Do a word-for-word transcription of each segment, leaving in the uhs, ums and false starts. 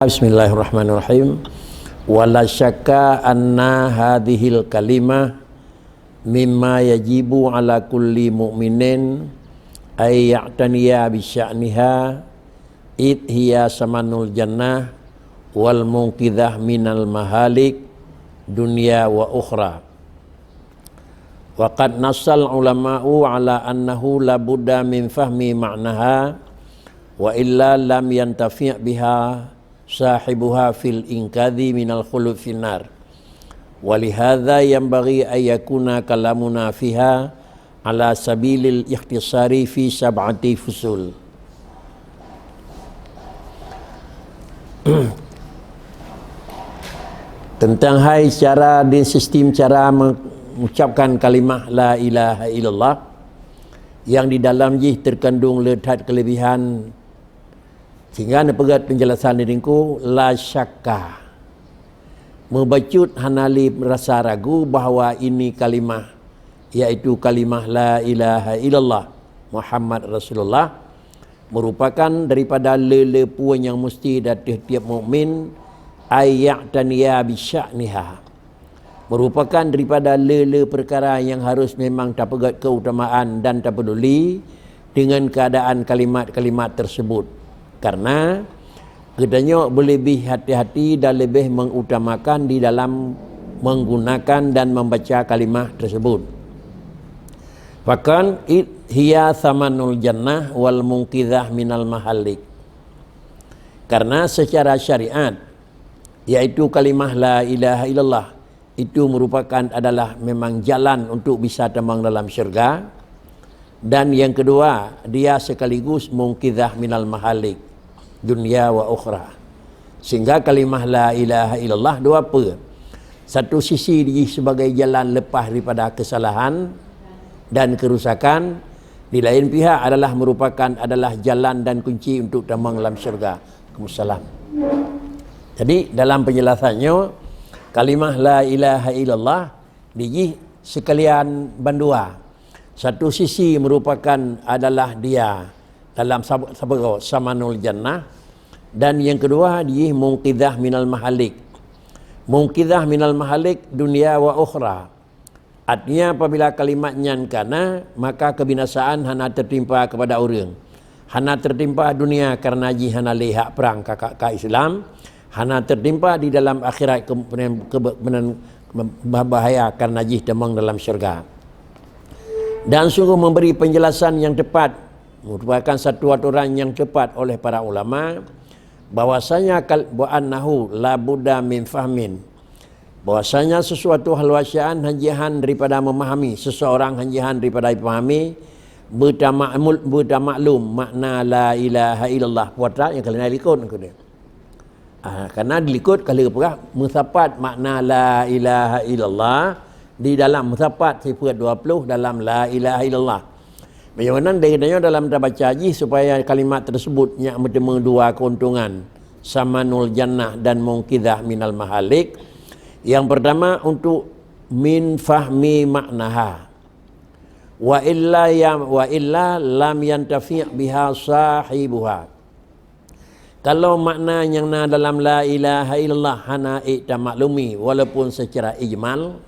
Bismillahirrahmanirrahim. Wa la syakka anna hadhil kalimah mimma yajibu ala kulli mu'minin ay ya'taniya bi sya'niha, id hiya samanul jannah wal munqidhah minal mahalik dunya wa ukhra. Wa qad nassal ulama'u ala annahu la budda min fahmi ma'naha, wa illa lam yantafi' biha sahibuha fil inqadhi minal khulud finnar. Wa lihadza yanbaghi an yakuna kalamuna fiha ala sabilil ikhtisari fi sab'ati fusul. Tentang hai cara dan sistem cara mengucapkan kalimah la ilaha illallah, yang di dalam jih terkandung le that kelebihan, sehingga neupeugét penjelasan di ringku, la syakka. Mubacut hana lé rasa ragu bahwa ini kalimah, yaitu kalimah la ilaha illallah Muhammad Rasulullah, merupakan daripada le-le peue nyang musti di ateueh tieb mukmin, ay ya'taniya bi sya'niha, merupakan daripada le-le peukara nyang harus memang tapeugét keutamaan dan tapeduli dengan keadaan kalimat-kalimat tersebut. Karena geutanyoe beuleubeh hati-hati dan leubeh mengutamakan di dalam menggunakan dan membaca kalimah tersebut. Bahkan, id hiya samanul jannah wal munqidhah minal mahalik. Karena secara syariat, yaitu kalimah la ilaha illallah, itu merupakan adalah memang jalan untuk bisa tamong dalam syurga. Dan yang kedua, dia sekaligus munqidhah minal mahalik dunya wa ukhra. Sehingga kalimah la ilaha illallah dua peue. Satu sisi jih sebagai jalan lepas daripada kesalahan dan kerusakan, di lain pihak adalah merupakan adalah jalan dan kunci untuk tamong dalam syurga. Waalaikumsalam. Jadi, dalam penjelasannya, kalimah la ilaha illallah di jih sekalian bandua. Satu sisi merupakan adalah dia dalam sab-, sabogoe samanul jannah, dan yang kedua di jih munqidhah minal mahalik. Munqidhah minal mahalik dunya wa ukhra. Artinya, apabila kalimat nyan kana, maka kebinasaan hana tertimpa kepada ureuëng. Hana tertimpa dunia karena jih hana lé hak perang ka, ka, ka Islam, hana tertimpa di dalam akhirat ke, ke, ke, bahaya karena jih tamong dalam syurga. Dan sungguh memberi penjelasan yang tepat, merupakan satu aturan yang tepat oleh para ulama, bahwasanya kal-, wa annahu la budda min fahmin, bahwasanya sesuatu hal wasiaan hanjihan daripada memahami, seseorang hanjihan daripada dipahami, beutamaklum, beutamaklum makna la ilaha illallah. Putra yang kalian likot aku ni. Ah, karena di likot kali peugah meusapat makna la ilaha illallah di dalam meusapat sifat dua puluh dalam la ilaha illallah. Meunyoe nan dari nyoe dalam tabaca jih supaya kalimat tersebut nyak meuteumé dua keuntungan, samanul jannah dan munqidhah minal mahalik. Yang pertama untuk min fahmi maknaha. Wa illa ya, wa illa lam yantafi' biha sahibuha. Kalau makna nyang na dalam la ilaha illallah hana ék tamaklumi walaupun secara ijmal,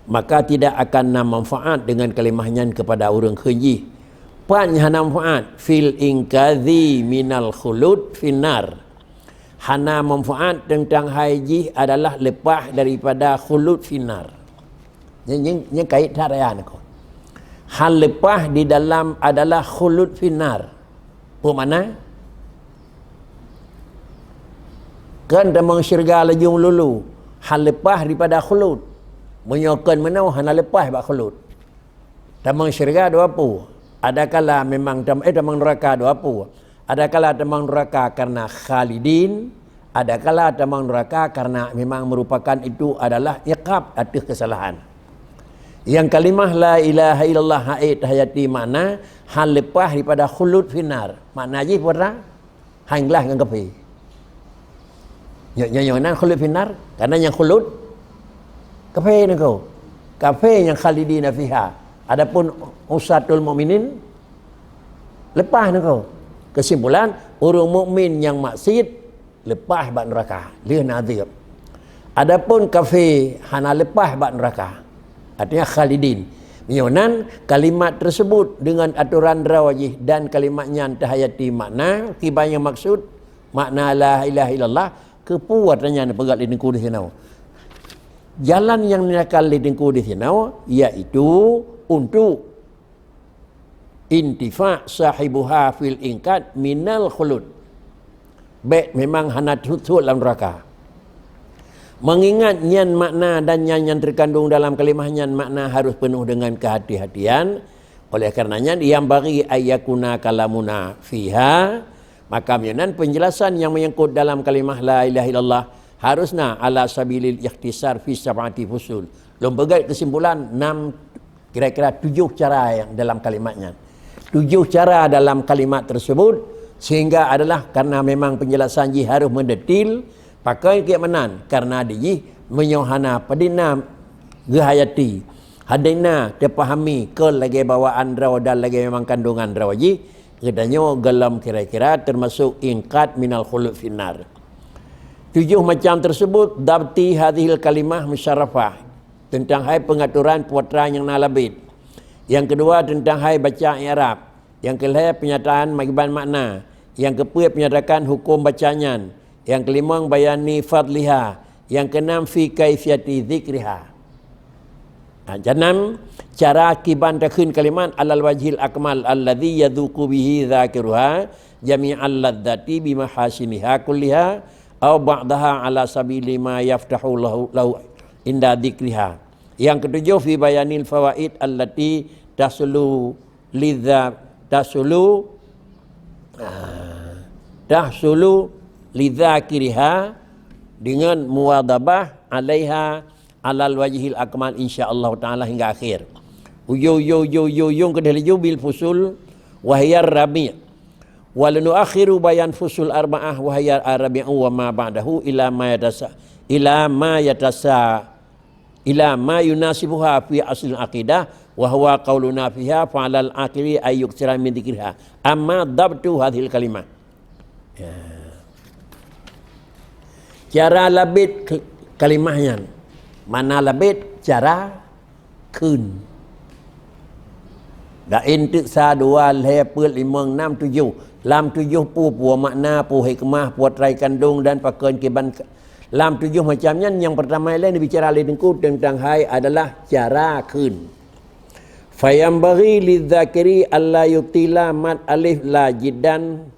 maka tidak akan na manfaat dengan kalimah nyan kepada ureuëng kheun jih. Pat nyang hana manfaat, fil inqadhi minal khulud finnar. Hana manfaat teuntang hai jih adalah leupah daripada khulud finnar. Nyan, nyan, nyan kait that raya niko. Hal leupah di dalam adalah khulud finnar. Peue makna? Kan tamong syeuruga laju meululu, hal leupah daripada khulud. Meunyoe kon meunoe hana leupah bak khulud. Tamong syeuruga dua peue. Adakala memang tam-, eh, tamong neuraka dua peue. Adakala tamong neuraka karena khalidin, adakala tamong neuraka karena memang merupakan itu adalah iqab ateueh kesalahan. Yang kalimah la ilaha illallah hai tahayati makna hal leupah daripada khulud finnar. Makna jih peue? Hán glah ngon kafé. Nyoe, nyoe, nyoe nan khulud finnar, karena nyang khulud kafé niko. Kafé nyang khalidina fiha. Adapun usatul mukminin leupah niko. Kesimpulan, ureuëng mukmin nyang maksiet leupah bak neuraka, lheueh na azab. Adapun kafé hana leupah bak neuraka, artinya khalidin. Meunyoe nan kalimat tersebut dengan aturan droe jih dan kalimat nyan tahayati makna kiban nyang maksud, makna la ilaha illallah, keupeue atra nyan neupeugah lé Teungku di sinoe? Jalan nyang neuakal lé Teungku di sinoe, yaitu untuk intifa sahibuha fil inqad minal khulud. Bèk memang hana thot-thot lam neuraka. Mengingat nyan makna dan nyan nyang terkandung dalam kalimah nyan makna harus penuh dengan kehati-hatian. Oleh karenanya, yang bagi ayyakuna kalamuna fiha, maka meunyoe nan penjelasan yang menyangkut dalam kalimah la ilaha illallah harusna ala sabilil ikhtisar fi sab'ati fusul. Lôn peugét kesimpulan enam, kira-kira tujoh cara yang dalam kalimat nyan. Tujoh cara dalam kalimat tersebut, sehingga adalah karena memang penjelasan jih harus mendetil, pakon keu meunan, karena di jih meunyoe hana padum na geuhayati, hana teupahami keu lagèe bawaan droe dan lagèe memang kandungan droe jih, geutanyoe gohlom kira-kira termasuk inqad minal khulud finnar. Tujoh macam tersebut, dabti hadhil kalimah musyarrafah. Teuntang hai peungaturan peue atra nyang na labét. Nyang keudua teuntang hai baca i'rab. Nyang keulhèe peunyataan meuiban makna. Nyang keupeuet peunyatakan huköm baca nyan. Nyang keulimong bayani fadliha. Nyang keunam fi kaifiyati dzikriha. Ha, janam cara kiban takheun kalimat alal wajhil akmal alladzi yadzuqu bihi dzakiruha jami'al ladzati bimahasiniha kulliha au ba'daha ala sabili ma yaftahu lahu, lahu inda dzikriha. Yang ketujuh, fi bayanil fawaid allati tahsulu lidza-, tahsulu, ah, tahsulu lidzakiriha dengan muwadhabah alaiha alal wajhil akmal, insya Allah taala hingga akhir. Ujong, ujong, ujong, ujong, ujong keudeh laju bil fusul wa hiyar rabi'. Wa lanuakhiru bayan fusul arba'ah wa hiya ar-rabi'u wa ma ba'dahu ila ma yatasa-, ila ma yatasa-, ila ma yunasibuha fi aslil aqidah wa huwa qauluna fiha fa alal aqili ay yuksira min dzikriha. Amma dabtu hadhil kalimah. Ya. Cara labét ke-, kalimah nyan. Mana labét? Cara kheun. Dak enteuk sa, dua, lhèe, peuet, limong, nam, tujoh. Lam tujoh peue, peue makna, peue hikmah, peue atra kandung dan pakon kiban ka-, lam tujoh macam nyan, nyang peurtama ilèe neubicara lé Teungku teuntang hai adalah cara kheun. Fayambaghi lidzakiri alla yutila mad alif la jiddan.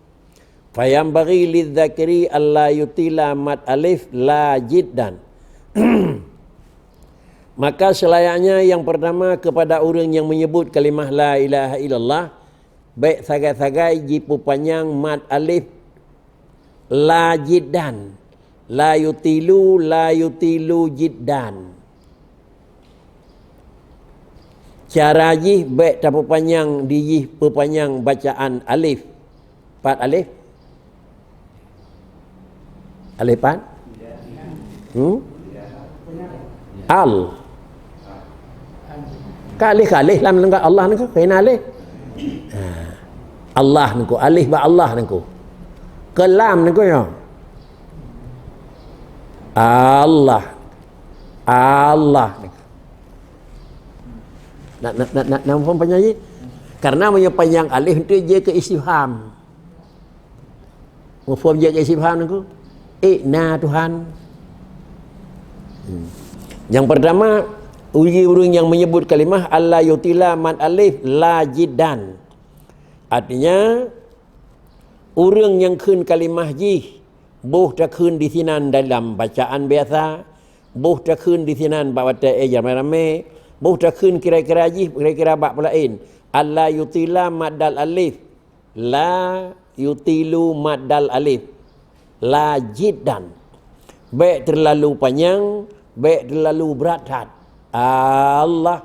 Fayambaghi lidzakiri alla yutila mad alif la jiddan. Maka selayaknya yang pertama kepada ureuëng nyang menyebut kalimah la ilaha illallah, bèk sagai-sagai jipeupanyang mad alif la jiddan. La yutilu, la yutilu jiddan. Cara jih bèk tapeupanyang di jih peupanyang bacaan alif. Pat alif? Alif pat? Hmm? Al. Ka alif, ka alif lam nangka Allah nangka, kena alif. Ha. Allah nangku, alif bak Allah nangku. Ke lam nangku ya. Allah. Allah. Nak, nak, nak, nak, nak faham panjang je? Karena meunyoe panjang alif tu je ke istifham. Mufhum je ke istifham nangku? Eh, na Tuhan. Hmm. Yang pertama, uji ureuëng yang menyebut kalimah alla yutila mad alif la jiddan. Artinya, ureuëng nyang kheun kalimah jih, boh takheun di sinan dalam bacaan biasa, boh takheun di sinan bak watèe, eh, ramé-ramé, boh takheun kira-kira jih, kira-kira bak peulaén. Alla yutila maddal alif, la yutilu maddal alif, la jiddan. Bèk terlalu panyang, bèk terlalu brat that. Allah.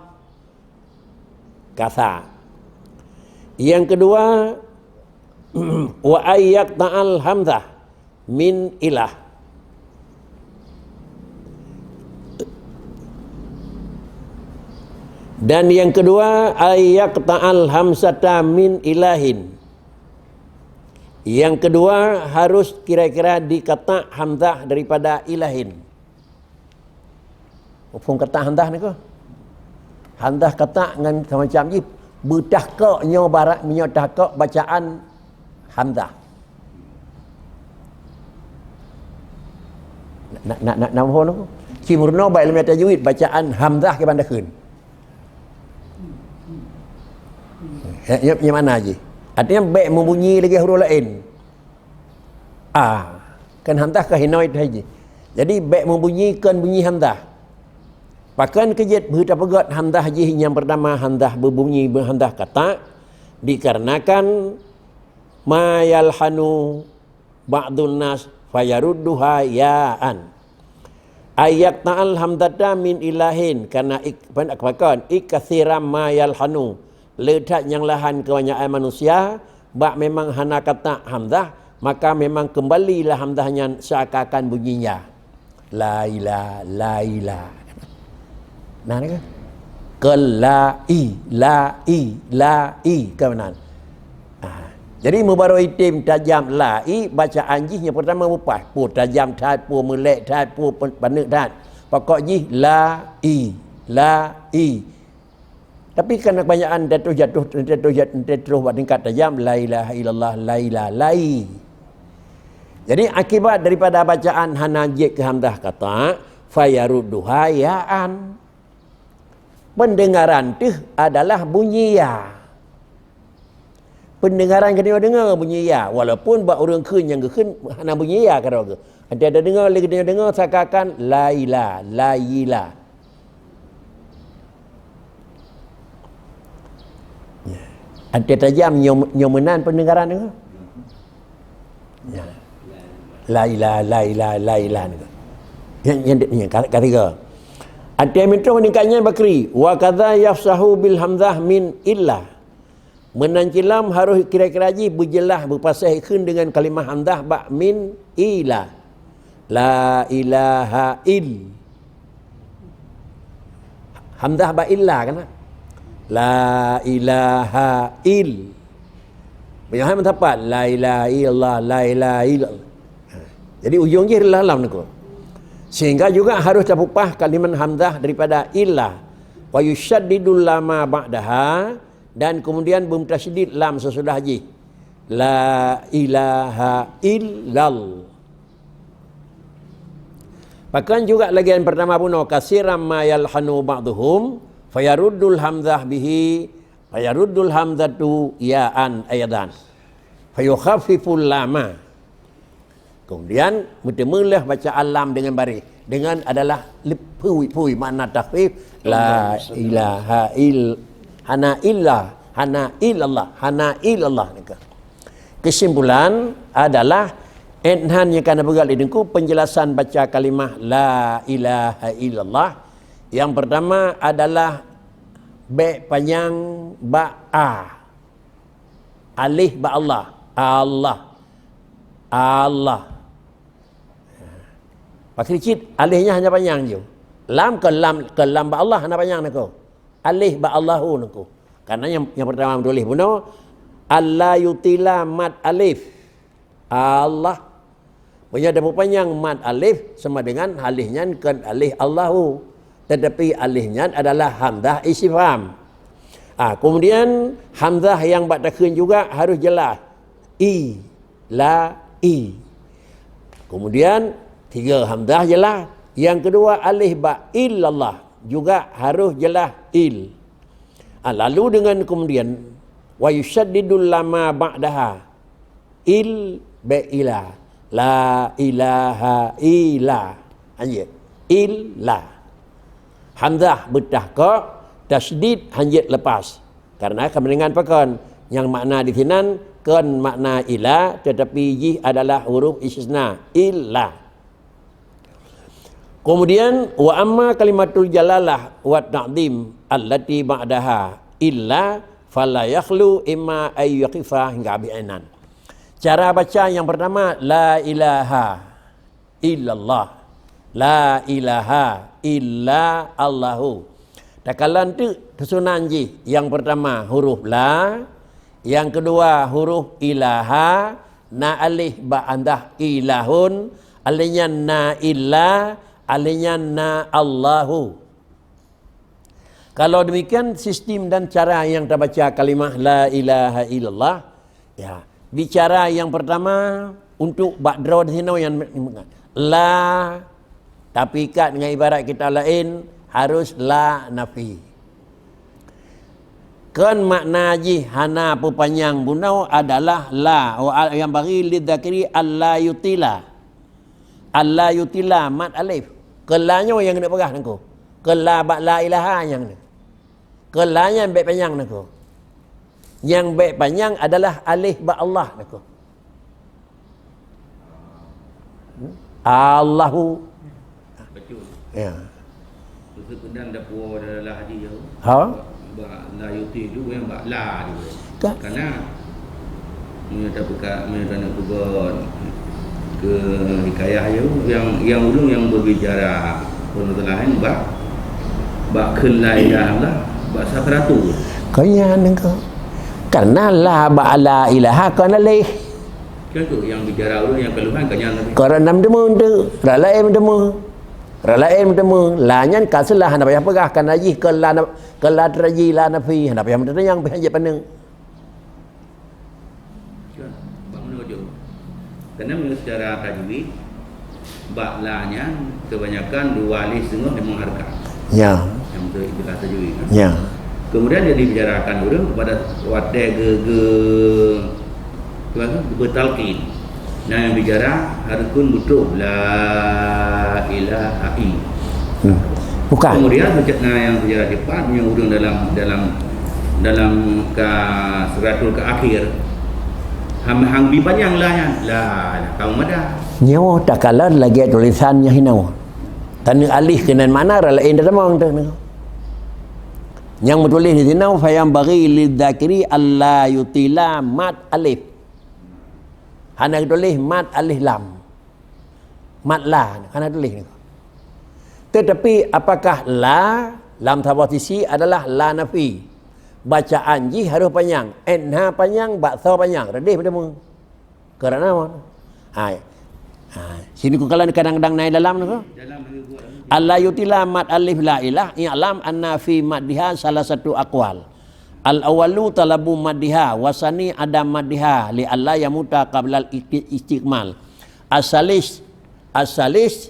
Kasa. Yang kedua, wa ayyaqta'al hamzah min ilah. Dan yang kedua, ayyaqta'al hamzata min ilahin. Yang kedua, harus kira-kira dikatak hamzah daripada ilahin. Muphom katak hamzah niko? Hamzah katak ngon semacam jih. Beutahkok nyoe barat, meunyoe tahkok bacaan hamzah. Nak, nak, nak, nak muphom niko? Ci meurunoe bak ilmu tajwid, bacaan hamzah kiban takheun. Ya, ya, ya mana jih? Artinya, bèk meubunyi lagèe huruf laén. A, kan hamzah ka hinoe teuh jih. Jadi, bèk meubunyi kon bunyi hamzah. Pakon keu jeuet beuh tapeugöt hamzah jih nyang peurtama hamzah beubunyi beuh hamzah katak, dikarenakan ma yalhanu ba'dun nas fayarudduha ya'an. Ay yaqta'al hamzata min ilahin, karena ik-, pen-, pakon, ik katsiran ma yalhanu, le that nyang lahan keubanyakan manusia, bak memang hana katak hamzah, maka memang kembalilah hamzah nyan seakan-akan bunyi ya. La ila, la ila. Nah, ni kan? Kon la i, la i, la i, kan meunan. Ah, jadi meubaroe item tajam la i, bacaan jih nyang peurtama meupaih, peue tajam that, peue meulek that, peue pen-, paneuk that. Pokok jih la i, la i. Tapi karena kebanyakan jatuh, jatuh, jatuh, jatuh, jatuh bak tingkat tajam, la ilaha illallah, la ilaha lai. Jadi akibat daripada bacaan hana jeuet keu hamzah katak, fayarudduha ya'an. Pendengaran teuh adalah bunyi ya. Pendengaran geutanyoe deungoe bunyi ya, walaupun bak ureueng kheun nyang geukheun hana bunyi ya keudroe geuh. Até tadeungoe lé geutanyoe deungoe seakan-akan la ila, la ila. Ya. Até tajam nyoe, nyoe meunan pendengaran deungoe. Ya. La ila, la ila, la ila deungoe. Nyang, nyang, nyang ka-, katiga. Até meutroh ningkat nyan bakri, wa kadza yafsahu bil hamzah min illa. Meunan cit lom harôh kira-kira jih beujeulaih beupaséh kheun deungon kalimah hamzah bak min ila. La ilaha il. Hamzah bak illa kan? La ilaha il. Meunyoe hai meusapat, la ilaha illallah, la ilaha illallah. Jadi ujong jih lam niko. Sehingga juga harôh tapupah kalimat hamzah daripada illa. Wa yusyaddidul lama ba'daha, dan kemudian beumeutasydid lam sesudah jih. La ilaha illal. Pakon juga lagèe nyang peurtama bunoe, kasiran ma yalhanu ba'duhum, fayaruddul hamzah bihi, fayaruddul hamzatu ya'an aidan. Fayukhaffiful lama. Kemudian, meuteumé lheueh bacaan lam deungon baréh. Deungon adalah lep-, phui-phui makna takhfif. La ilaha il-, hana illa, hana illallah, hana illallah. Kesimpulan adalah, enhan nyang ka na peugah lé Teungku, penjelasan baca kalimah la ilaha illallah. Yang pertama adalah bèk panyang bak a. Alif bak Allah. Allah. Allah. Pakri cit, alif nyan hana panyang ju. Lam ke lam, ke lam bak Allah hana panyang niko. Alif bak Allahu niko. Karena nyang, nyang pertama meutuléh bunoe, alla yutila mad alif. Allah. Meunyoe tapeupanyang mad alif sama dengan alif nyan kon alif Allahu, tetapi alif nyan adalah hamzah istifham. Ah, kemudian hamzah nyang bak takheun juga harus jelas. I, la, i. Kemudian tiga hamzah jelas. Yang kedua alif bak illallah juga harus jelas il. Ah, lalu dengan kemudian wa yusyaddidul lama ba'daha. Il bèk ila. La ilaha illa. Hanjeuet. Illa. Hamzah beutah kok, tasydid hanjeuet lepas. Karena keumeunangan pakon? Nyang makna di sinan kon makna ila, tetapi jih adalah huruf istisna. Illa. Kemudian, wa amma kalimatul jalalah wa ta'zim allati ba'daha illa fala yakhlu imma ay yaqifa hingga bi'ainan. Cara baca yang pertama, la ilaha illallah. La ilaha illa Allahu. Takalon teuk susunan jih, yang pertama huruf la, yang kedua huruf ilaha, Na alif bak andah ilahun, alih nyan na illa, alih nyan na Allahu. Kalau demikian sistem dan cara yang terbaca kalimah la ilaha illallah, ya, bicara yang pertama untuk bak droe di sinoe yang la, tapi ikat dengan ibarat kitab laén harus la nafi. Kon makna jih hana peupanyang bunoe adalah la, wa al-, yang bagi lidzakiri alla yutila. Alla yutila mat alif. Kon la nyoe nyang keuneuk peugah nangku. Kon la bak la ilaha nyang nyoe. Kon la nyan bék panyang nangku. Nyang bék panyang adalah alif bak Allah nangku. Allahu. Betul. Ya. Keuseukeudan dapu dalam hadis tu. Ha? Bak la yuti tu yang bak la tu. Ka? Karena meunyoe tabuka, meunyoe taneuk peugot ke hikayah tu, yang, yang ulun yang berbicara, ulun teulahen bak, bak kheun la ilaha illallah, bak sakratu. Kaya nengka. Karena la bak la ilaha kon alif. Kan tu yang bicara ulun yang keluhan kan yang Nabi. Karena nam deungoe tu, ralai deungoe. Ralai meuteumé, la nyan ka seulaih hana payah peugah, kana jih keu la na-, keu la taraji la nafi, hana payah meuteumé nyang payah jeuet paneuk. Cuma, bak meunurut jauh. Karena meunurut secara tajwid, bak la nyan kebanyakan dua alif seungoh limong harkat. Ya. Yang betul istilah tajwid, kan? Ya. Kemudian jadi bicarakan ureueng kepada watèe ge-, ge-, Tuan tu bertalqin. Nah, yang bicara harus pun betul. La ilaha illa. Hmm. Bukan. Kemudian, sejak nah yang bicara cepat, yang urang dalam, dalam, dalam ka seratul ke akhir, ham, hang bi panjang la nyan. La, la kaum ada. Nyoe takalon lagèe tulisan nyang hinoe. Taneuk alih keunan makna, rot laén tatamong tu. Nyang meutuléh di sinoe, fayam bagi lidzakiri alla yutila mat alif. Hana geutuléh mat alif lam. Mat la, hana tuléh nyoe. Tetapi apakah la lam saboh sisi adalah la nafi? Bacaan jih harôh panyang, enha panyang, bak tho panyang, reudeh beudeungoe. Karena apa? Hai. Hai. Sini ku kalan kadang-kadang naik dalam tu. Alla yutila mat alif la ilah, i'lam anna fi maddiha salasatu aqwal. Al-awwalu talabu maddiha, wa sani adam maddiha, li alla yamuta qablal isti-, istikmal. Asalis, asalis,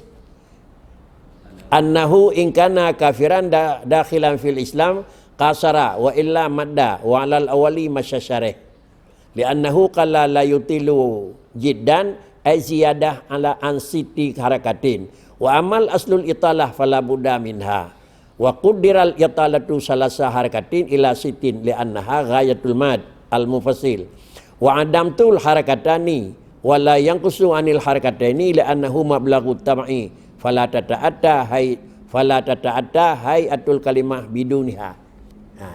annahu in kana kafiran da-, dakhilan fil Islam, qasara, wa illa madda, wa alal awwali masyasyareh. Li'annahu qala la yutilu jiddan, ay ziyadah ala an sitti harakatin. Wa amal aslul italah fala budda minha. Wa quddiral italatu salasa harakatin ila sittin li'annaha ghayatul mad al-munfasil. Wa adamtul harakatani wa la yanqusu anil harakataini li'annahu mablaghu tam'i fala tata'atta hai-, fala tata'atta hai'atul kalimah biduniha. Ha.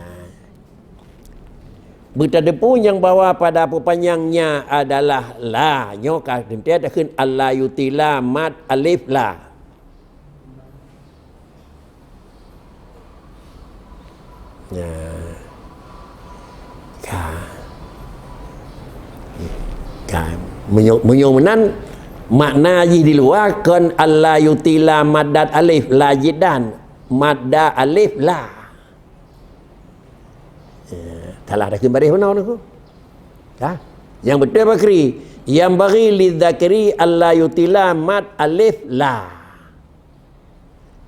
Beutadeupu nyang bahwa pada peupanyangnya adalah la. Nyoe ka teuntèe takheun alla yutila mat alif la. Ya. Ka. Ka. Meunyoe, meunyoe meunan, makna jih di luwa kon alla yutila maddat alif la jiddan. Madda alif la. Ya, salah dah keumbali mana tu? Ha? Yang betul apa kri? Yang bagi lidzakiri alla yutila mat alif la.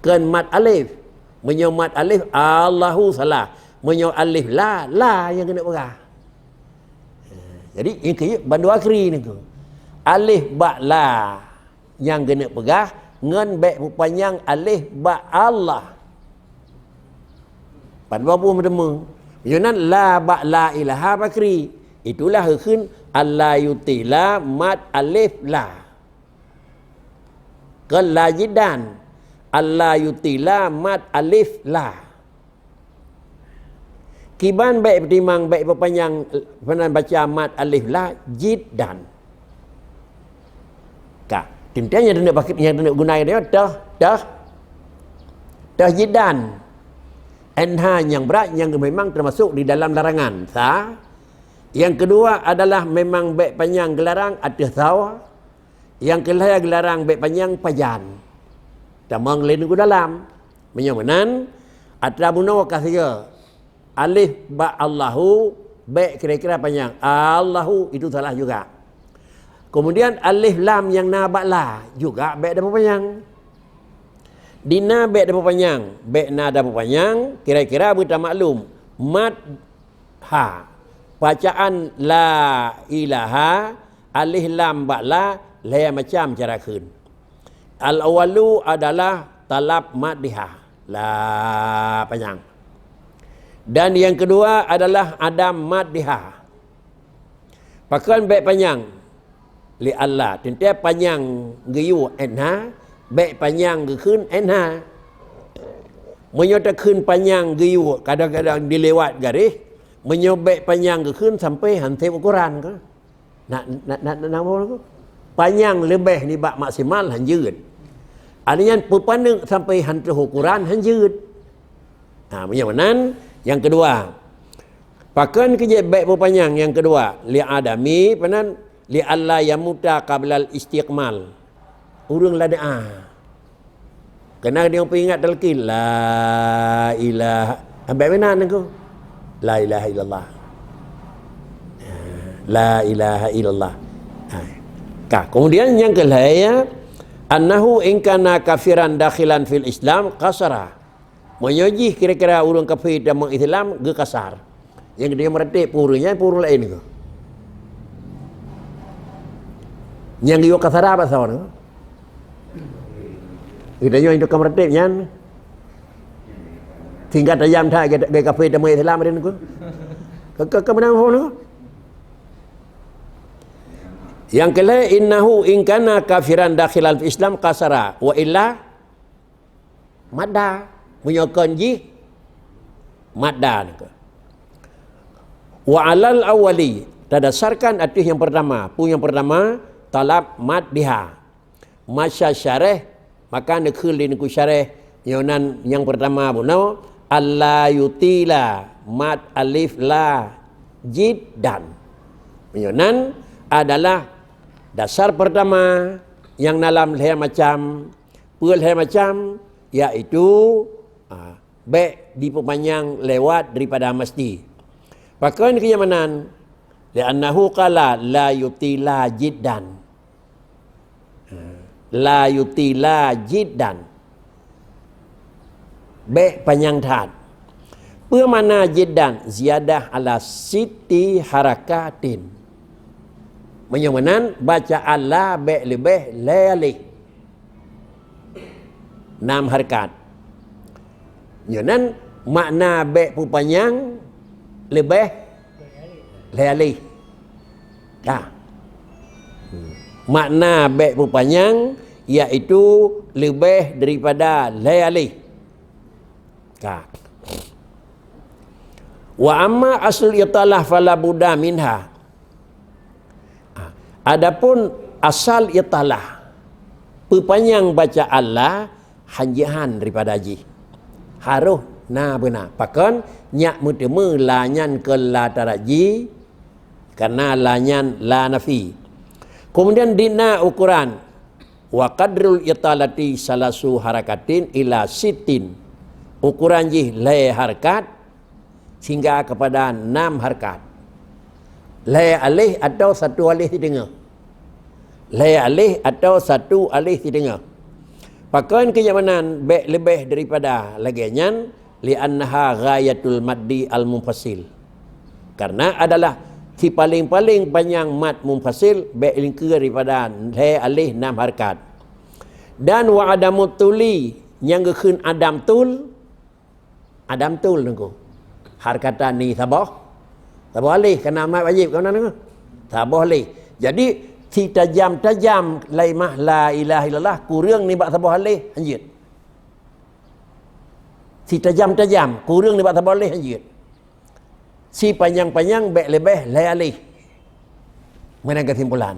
Kon mat alif. Meunyoe mat alif, Allahu salah. Meunyoe alif la, la nyang keuneuk peugah. Jadi, nyang keu bandua kri ni tu. Alif bak la nyang keuneuk peugah, ngon bèk peupanyang alif bak Allah. Pan dua boh meuteumé. Meunyoe nan la bak la ilaha bakri. Itulah geukheun alla yutila mat alif la. Kon la jiddan. Alla yutila mat alif la. Kiban bèk peutimang, bèk peupanyang, peunan baca mat alif la, jiddan. Ka, teuntèe nyang teuneuk pakri, nyang teuneuk guna nyoe, toh, toh, toh jiddan. Enha nyang brat, nyang memang termasuk di dalam larangan. Sa, Nyang keudua adalah memang bèk panyang geularang ateueh thaw. Nyang keulhèe geularang bèk panyang pajan. Tamong lé nunggu dalam. Meunyoe meunan, atra bunoe ka sigoe. Alif bak Allahu, bèk kira-kira panyang. Allahu, itu salah juga. Kemudian alif lam nyang na bak la, juga bèk tapanyang. Di na bèk tapanyang, bèk na tapanyang, kira-kira beutamaklum. Mad ha. Bacaan la ilaha, alif lam bak la, lhèe macam cara kheun. Al-awwalu adalah talab mad di ha. La panyang. Dan nyang keudua adalah adam mad di ha. Pakon bèk panyang? Li alla. Teuntèe panyang geuyue N H, bèk panyang geukheun N H. Meunyoe takheun panyang geuyue, kadang-kadang dilewat garéh, meunyoe bèk panyang geukheun sampoe han sép ukoran keuh. Na, na, na, na, na, panyang leubeh nibak maksimal han jeuet. Artinya peupaneuk sampoe han troh ukoran han jeuet. Ha, meunyoe meunan, nyang keudua. Pakon keuh jeuet bèk peupanyang nyang keudua? Li adami, panan, li alla yamuta qablal istiqmal. Ureueng ladée a. Keunan dia peuingat talqin, la ilaha, ambek meunan aku. La ilaha illallah. La ilaha illallah. Ha. Ka, kemudian nyang keulhèe, ya, annahu in kana kafiran dakhilan fil Islam qasara. Meunyoe jih kira-kira ureueng kafé tamong Islam, geukasar. Nyang dia meuratéb peue ureueng nyan, peue ureueng laén keuh. Nyang geuyue kasara bak soe nyoe? Geutanyoe nyang tukang meuratéb nyan. Singkat tajam that, geu-, geu-, kafé tamong Islam rin keuh. Ke, ke, ke meunang phon keuh. Nyang keulhèe, innahu in kana kafiran dakhilan fil Islam qasara, wa illa madda. Meunyoe kon jih, madda nyan keuh. Wa alal awwali, tadasarkan ateueh nyang pertama. Peue nyang pertama? Talab mad di ha. Masa syareh, maka neukheun lé neukheun syareh, nyoe nan nyang pertama bunoe, alla yutila mad alif la jiddan. Meunyoe nan adalah dasar pertama nyang na lam lhèe macam. Peue lhèe macam? Yaitu, a, bèk dipeupanyang lewat daripada meusti. Pakon keuh nyang meunan? Li'annahu qala la yutila jiddan. La yutila jiddan. Bèk panyang that. Peue makna jiddan? Ziyadah ala sitti harakatin. Meunyoe meunan, bacaan la bèk leubeh lhèe aléh. Nam hareukat. Nyoe nan makna bèk peupanyang leubeh lhèe aléh. Ka. Makna bèk peupanyang, yaitu leubeh daripada lhèe aléh. Ka. Wa amma aslul italah fala budda minha. Ha, adapun asal italah, peupanyang bacaan la, han jeuet han daripada jih. Harôh na beuna. Pakon? Nyak meuteumé la nyan kon la taraji, karena la nyan la nafi. Kemudian di na ukoran, wa qadrul italati salasu harakatin ila sittin. Ukoran jih lhèe hareukat, sehingga kepada enam hareukat. Lhèe aléh atau satu aléh siteungoh. Lhèe aléh atau satu aléh siteungoh. Pakon keuh nyang meunan bèk leubeh daripada lagèe nyan, li'annaha ghayatul maddi al-munfasil. Karena adalah sipaléng-paléng panyang mad munfasil bèk lingkeue daripada lhèe aléh enam hareukat. Dan wa adamut tuli, nyang geukheun adam tul, Adam tul nunggu. Harkatan ni saboh. Saboh aléh, kana mat wajéb kana nunggu. Saboh aléh. Jadi, si tajam-tajam kalimah la ilaha illallah kureueng nibak saboh aléh, hanjeuet. Si tajam-tajam kureueng nibak saboh aléh, hanjeuet. Si panyang-panyang bèk leubeh lhèe aléh. Meunan keusimpulan.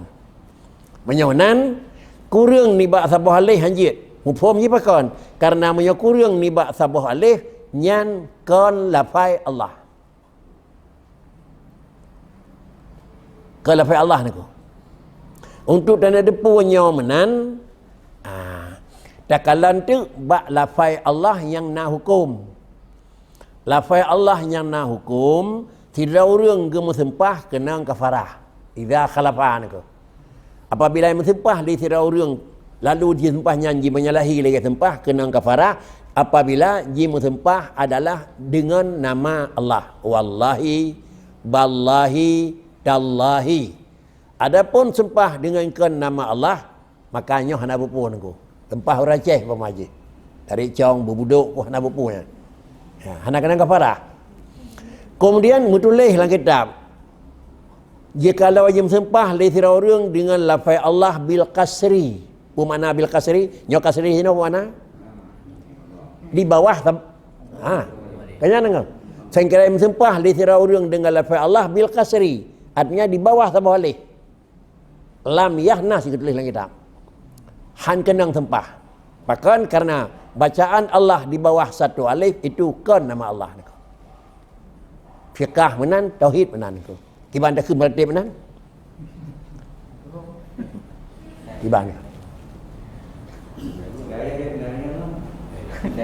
Meunyoe nan, kureueng nibak saboh aléh hanjeuet. Muphom jih pakon? Karena meunyoe kureueng nibak saboh aléh, nyan kon lafai Allah. Keu lafai Allah niko. Untuk tanda depu nyoe meunan, ah, takalon teuk bak lafai Allah nyang na huköm. Lafai Allah nyang na huköm, sidroe ureuëng geumeuseumpah keunong kafarah. Idza khalafa niko. Apabila meuseumpah lé sidroe ureuëng, lalu jiseumpah nyan jimenyalahi lagée seumpah keunong kafarah, apabila jimeuseumpah adalah deungon nama Allah. Wallahi, ballahi, tallahi. Adapun seumpah deungon kon nama Allah, maka nyoe hana bupu niko. Seumpah ureuëng Aceh umpama jih. Dari cong, beubudok, hana bupu nyan. Ya, hana keunong kafarah. Kemudian meutuléh lam kitab, jikalau jimeusumpah lé sidroe ureuëng deungon lafai Allah bil qasri. Peue makna bil qasri? Nyoe qasri sinoe peue makna? Di bawah sab-, ha. Kan nyan deungoe. Sangkira meusumpah lé sidroe ureuëng deungon lafai Allah bil qasri. Artinya di bawah saboh alif. Lam yah na sigeue tuléh lam kitab. Han keunong seumpah. Pakon? Karena bacaan Allah di bawah satu alif itu kon nama Allah niko. Fiqah meunan, tauhid meunan niko. Kiban takheun meuratéb meunan? Kiban.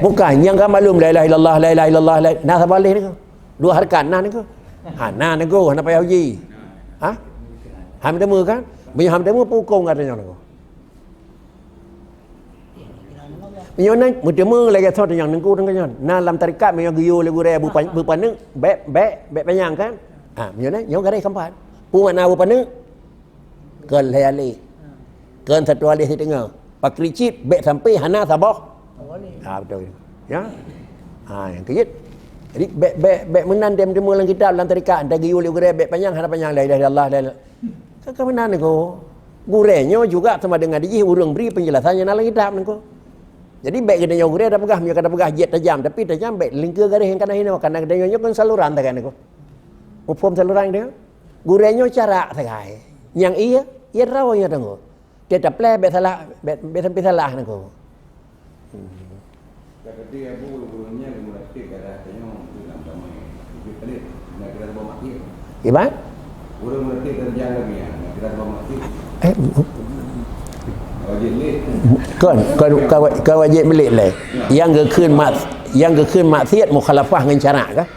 Bukan, nyang ka maklum la ilaha illallah, la ilaha illallah, la, na saboh alif niko. Dua harkat na niko. Ha, na niko, hana payah uji. Ha? Ham teumé kan? Meunyoe ham teumé, peue hukôm gata nyoe niko? Meunyoe na meuteumé lagée soe nyang niko, niko nyan. Na lam tarekat meunyoe geuyue lé gurée beupa-, beupaneuk, bék, bék, bék panyang kan? Ha, meunyoe na, nyoe garéh keumpat. Peue makna beupaneuk? Kon lhée alif. Kon satu alif siteungoh. Pakri cit bék sampai hana saboh. Ha, beutôi. Ya. Ha, nyang keujeuet. Jadi bék, bék, bék meunan tem teumé lam kitab, lam tarekat, entah geuyue lé gurée bék panyang, hana panyang, la ilaha illallah, la ilaha. Ka, ka meunan niko. Gurée nyoe juga sama dengan dijih ureuëng bri penjelasan nyang na lam kitab niko. Jadi bék geutanyoe gurée tapeugah, meunyoe ka tapeugah jeuet tajam, tapi tajam bék lingkeue garéh nyang kana hinoe, karena geutanyoe nyoe kon saluran tagai niko. Muphom saluran geutanyoe? Gurée nyoe cara sagai. Nyang iya, iya droe nyoe teungoh. Teutab lé bék salah, bék, bék sampai salah niko. Iban? Eh, kon, kon, ka wa-, ka wajéb beulét lé. Nyang geukheun mak-, nyang geukheun maksiat mukhalafah ngon syarak kah?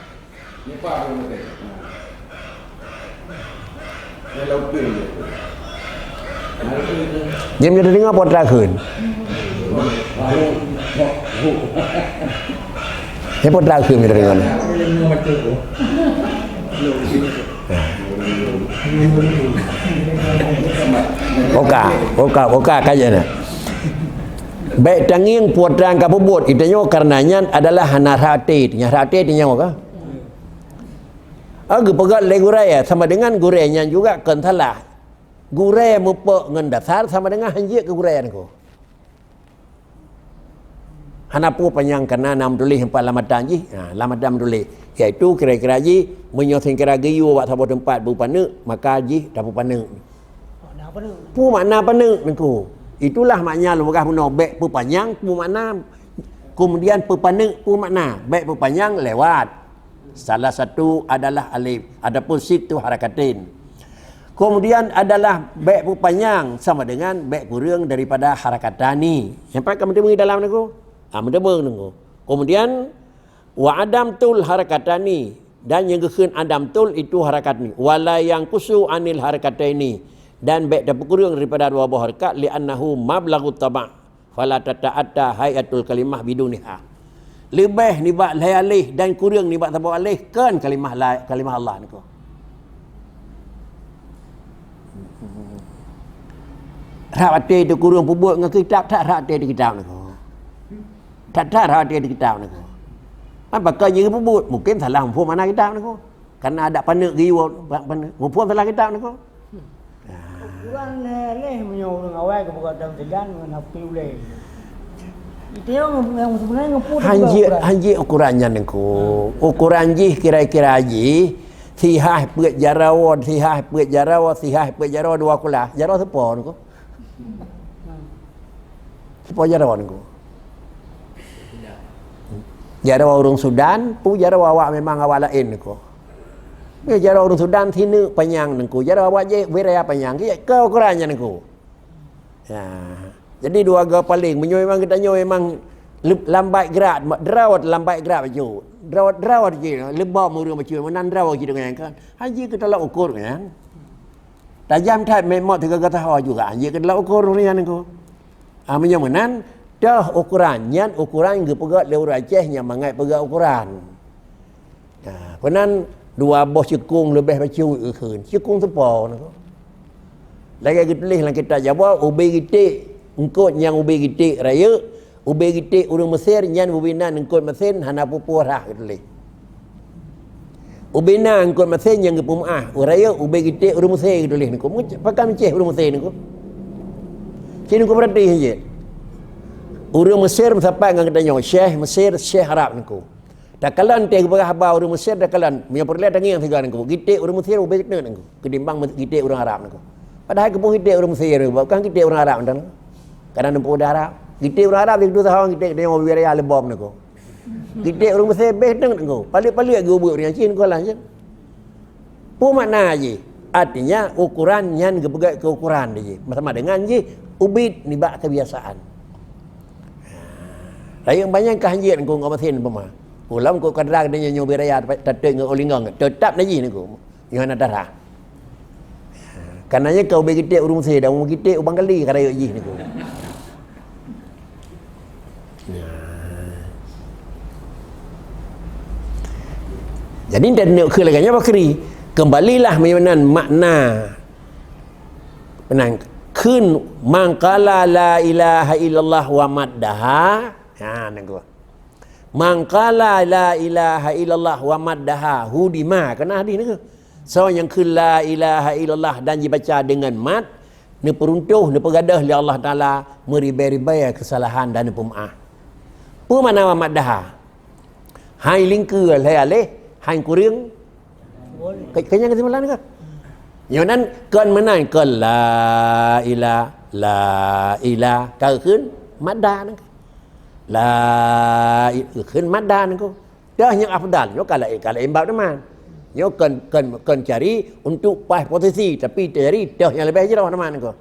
Jeuem nyoe teudeungoe peue teuma kheun. Nyoe peue teuma kheun nyoe teudeungoe. Oka, oka, oka ka jeuet na. Bék tangieng peue nyang ka peubuet, geutanyoe kareuna nyan adalah hana rhah até, nyang rhah até tanyoe ka. Ah, geupeugah lé gurée, sama dengan gurée nyan juga kon salah. Gurée mupok ngon dasar sama dengan hanjeuet keu gurée nyan ko. Hana peue panyang kana na meutuléh empat lamatan jih, ha, lamatan meutuléh, yaitu kira-kira jih meunyoe singkira geuyue bak saboh teumpat beupaneuk, maka jih tapeupaneuk. Peue makna paneuk niko? Itulah makna lôn peugah bunoe bék peupanyang peue makna, kemudian peupaneuk peue makna, bék peupanyang lewat. Salah satu adalah alif, adapun situ harakatin. Kemudian adalah bék peupanyang sama dengan bék kureueng daripada harakatani. Nyang pat ka meuteumé dalam niko? Ah, meuteumé niko. Kemudian wa adam tul harakatani, dan nyang geukheun adam tul itu harakatani. Wala yang kusu anil harakataini, dan bék tapeukureueng daripada dua boh harakat, li annahu mablaghut taba'. Fala tata'atta hayatul kalimah biduniha. Leubeh nibak lhée aleh dan kureueng nibak saboh aleh kon kalimah la-, kalimah Allah niko. Rhah até teukureueng peubuet ngon kitab, that rhah até di kitab niko. That, that rhah até di kitab niko. Apa keu jih peubuet? Mungkin salah muphom makna kitab niko. Karena ada paneuk geuyue, pa-, paneuk. Muphom salah kitab niko. Ukuran lhée aleh meunyoe ureueng awai geupeugah dalam sigan ngon hafé ulée. Itu nyang, nyang sebenarnya ngeupot hanjeuet, ukuran. Hanjeuet ukuran nyan niko. Ukuran jih kira-kira jih, sihah peuet jaroe, sihah peuet jaroe, sihah peuet jaroe dua kulah. Jaroe soe po niko? Soe po jaroe niko? Jaroe ureueng Sudan, peue jaroe awak memang awak laén niko. Nyoe jaroe ureuëng Sudan sineuk panyang Teungku, jaroe awak jih ubé raya panyang, keu ukoran nyan Teungku. Ya. Jadi dua go paleng, meunyoe memang geutanyoe memang leb-, lambat gerak, drawot lambat gerak bacut. Drawot-drawot jih, leubom ureuëng bacut, meunan drawot jih deungon nyan kan. Hana jeuet keu tolak ukur nyan. Tajam that mé mot teuga-ga taho juga, hana jeuet keu tolak ukur ureuëng nyan Teungku. Ah, meunyoe meunan, toh ukoran, nyan ukoran geupeugöt lé ureuëng Aceh nyang mangat peugöt ukoran. Nah, keunan dua boh cukong leubeh bacut geukheun. Cukong seupôt nyan. Lagée geutuléh lam kitab Jawa, ubé gitek eungkot nyang ubé gitek rayeuk, ubé gitek ureuëng Mesir nyan ubé nan eungkot meusén hana peue-peue rhah geutuléh. Ubé nan eungkot meusén nyang geupeumeuáh, ureuëng rayeuk ubé gitek ureuëng Mesir geutuléh Teungku. Pakon meucéh ureuëng Mesir Teungku? Cit Teungku peurati jih. Ureuëng Mesir meusapat ngon geutanyoe, Syekh Mesir, Syekh Arab Teungku. Takalon teuh geupeugah haba ureuëng Mesir, takalon, meunyoe peureulée tangieng sigoe Teungku, gitek ureuëng Mesir ubé geuteuk Teungku, keutimbang gitek ureuëng Arab Teungku. Padahai keupeue gitek ureuëng Mesir Teungku, kon gitek ureuëng Arab nyan. Kadang neupeu udara. Gitek ureuëng Arab, di situ tahong gitek, di wilayah lebom Teungku. Gitek ureuëng Mesir beh teuk Teungku. Palék-palék geuh ubit ureuëng Chin Teungku lah, Chin. Peue makna jih? Artinya, ukoran nyan geupeugét keu ukoran jih. Sama dengan jih ubit nibak kebiasaan. Rayeuk banyan ka hanjeuet Teungku ngon mesin pema. Ulôn keu kadra geutanyoe nyoe ubit raya tateuk ngon ulingong, teutap na jih Teungku. Nyoe hana darah. Karena nyan ka ubé gitek ureuëng Mesir dan ubé gitek ubang kali ka rayeuk jih Teungku. Jadi, dan neuk keu lagée nyan bakri, kembalilah meunan makna. Meunan kheun, "Man qala la ilaha illallah wa maddaha." Ha, Teungku. "Man qala la ilaha illallah wa maddaha hudima." Kana hadis Teungku. Soe nyang kheun la ilaha illallah dan jibaca deungon mat, neupeuruntoh, neupeugadôh lé Allah Taala meuribée-ribée keusalahan dan neupeumeuáh. Peue makna wa maddaha? Hai lingkeue lhée aléh, hai kureueng. Ke-, kenyang kesimpulan ka? Nyoe nan kon meunan, kon la ila, la ila, ka kheun madda nan ka. La i-, kheun madda nan ka. Dah nyang afdal, nyoe ka laén, ka laén bab teuma. Nyoe kon, kon, kon cari untuk paih posisi, tapi cari dah nyang leubeh jroh teuma nan ka.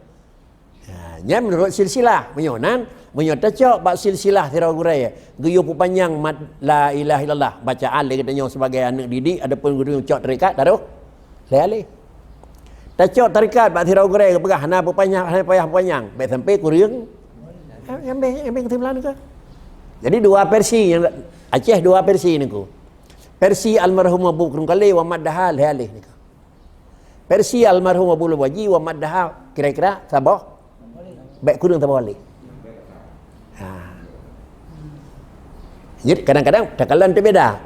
Ha, nyan meunurot silsilah. Meunyoe nan, meunyoe tacok bak silsilah sidroe gurée, geuyue peupanyang mat la ilaha illallah, bacaan lé geutanyoe sibagai aneuëk didik, adapun geutanyoe cok tarekat, taroh lhée aléh. Tacok tarekat bak sidroe gurée geupeugah hana peupanyang, hana payah peupanyang, bék sampai kureueng. Nyang bék, nyang bék kesimpulan ka. Jadi dua versi nyang Aceh, dua versi Teungku. Versi almarhum Abu Krung Kalé wa maddaha lhée aléh Teungku. Versi almarhum Abu Lubaji wa maddaha kira-kira saboh, bék kureueng saboh aléh. Ha. Jadi kadang-kadang takalon teubeda.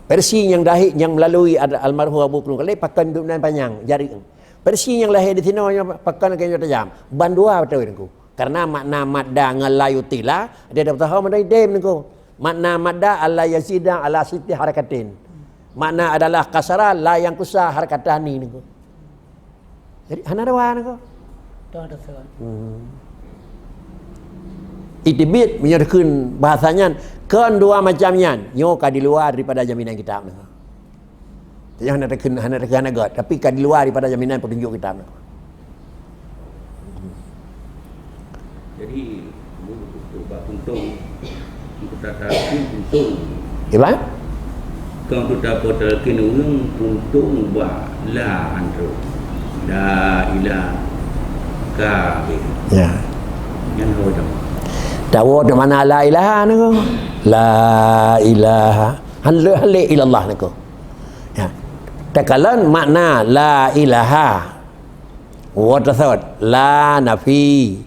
Versi nyang lahé nyang melalui ad-, almarhum Abu Krung Kalé pakon dum nan panyang jari. Versi nyang lahé di sinoe nyoe pakon lagée nyoe tajam. Bandua beutôi Teungku. Karena makna madda ngon la yutila, dia dah tahu madda idem Teungku. Makna madda alla yazida ala sitti harakatin. Makna adalah kasara la yanqusa harakatani Teungku. Jadi hana dua Teungku. Dua Teungku. Hmm. Itibit meunyoe dikheun bahasa nyan kon dua macam nyan, nyoe ka di luar daripada jaminan kitab Teungku. Nyoe hana takheun, hana takheun hana göt, tapi ka di luar daripada jaminan peutunjuk kitab. Jadi, untuk bak puntông, untuk tatalkin puntông. Iban? Kang tu tapo talkin ureuëng puntông bak la antu. La ilaha ka. Ya. Nyan ho dong. Tawo di mana la ilaha Teungku? La ilaha. Hale hale ilallah Teungku. Ya. Takalon makna la ilaha. Wa tasawwur la nafi,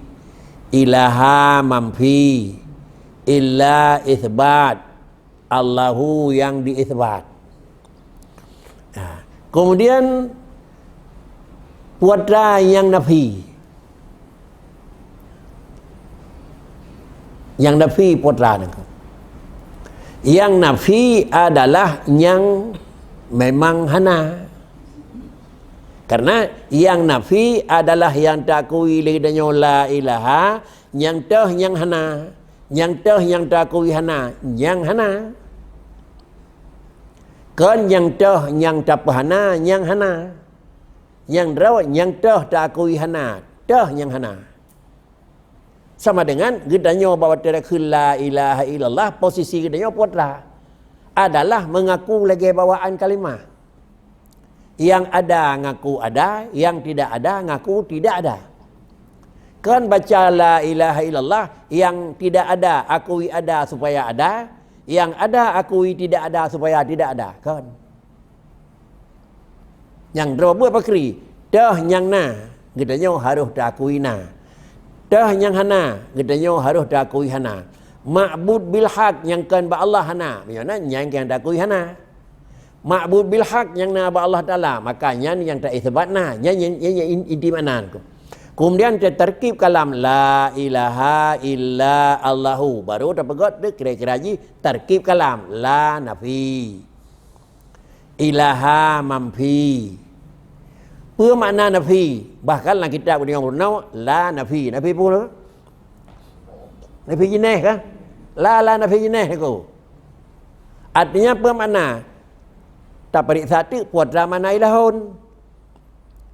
ilaha manfi, illa isbat, Allahu yang diisbat. Nah, kemudian putra yang nafi. Yang nafi putra Teungku. Yang nafi adalah yang memang hana. Karena yang nafi adalah yang takui lé geutanyoe la ilaha, nyang toh nyang hana, nyang toh nyang takui hana, nyang hana. Kon nyang toh nyang tapeuhana nyang hana. Nyang droe nyang toh taakui hana, toh nyang hana. Sama dengan geutanyoe bak watée takheun la ilaha illallah, posisi geutanyoe peue teuma? Adalah mengaku lagée bawaan kalimah. Yang ada ngaku ada, yang tidak ada ngaku tidak ada. Kon baca la ilaha illallah, yang tidak ada akui ada supaya ada, yang ada akui tidak ada supaya tidak ada. Kon. Nyang droe buet pakri, toh nyang na, geutanyoe harôh taakui na. Toh nyang hana, geutanyoe harôh taakui hana. Ma'bud bil haq nyang kon bak Allah hana, meunyoe na nyang nyang taakui hana. Ma'bud bil haq nyang na bak Allah Taala, maka nyan nyang taisbat na, nyan, nyan, nyan, nyan in-, inti makna tu. Kemudian ta-, tarkib kalam la ilaha illa Allahu, baru tapeugét tu kira-kira jih tarkib kalam la nafi. Ilaha manfi. Peue makna nafi? Bahkan lam kitab Ujeuen Peurunoe, la nafi. Nafi peue? Nafi jineh kan? La, la nafi jineh niko. Artinya peue makna? Tapeuriksa teuk peue makna ilahun.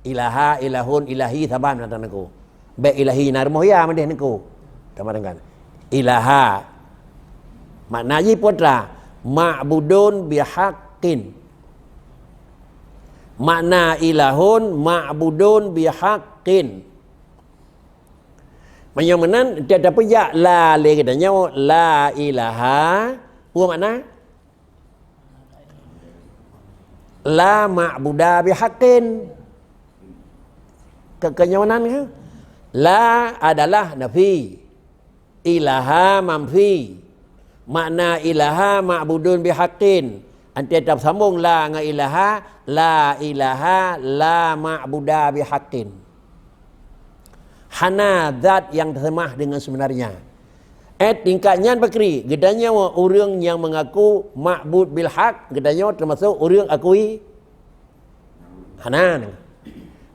Ilaha, ilahun, ilahi saban mantong niko. Bék ilahi na rumoh ya meudeh niko. Sama dengan ilaha. Makna jih peue teuma? Ma'budun bihaqqin. Makna ilahun ma'budun bihaqqin. Meunyoe meunan, tiep tapeujak la lé geutanyoe, la ilaha, peue makna? La ma'buda bihaqqin. Ke-, keunyoe nan ke? La adalah nafi. Ilaha manfi. Makna ilaha ma'budun bihaqqin. Anté tasambong la ngon ilaha, la ilaha la ma'buda bihaqqin. Hana zat nyang teuseumah deungon seubeunarnya. Eh, tingkat nyan pakri, geutanyoe ureuëng nyang meungaku ma'bud bil haq, geutanyoe teumasok ureuëng akui? Hana.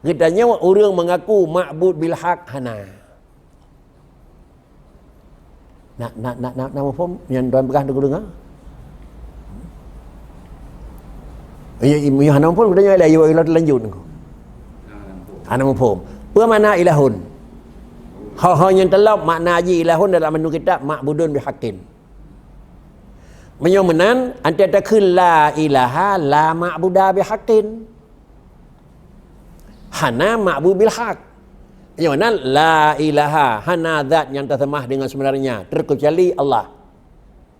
Geutanyoe ureuëng meungaku ma'bud bil haq? Hana. Na, na, na, na, na muphom nyang droen peugah deungoe? Ya, ya, hana muphom, geutanyoe lé, ayo, ayo, lanjut. Hana muphom. Peue makna ilahun? Ho-ho nyang teulop makna jih ilahun dalam anu kitab ma'budun bihaqqin. Meunyoe meunan, anté takheun la ilaha la ma'buda bihaqqin. Hana ma'bud bil haq. Meunyoe meunan, la ilaha, hana zat nyang taseumah deungon seubeunarnya, terkecuali Allah.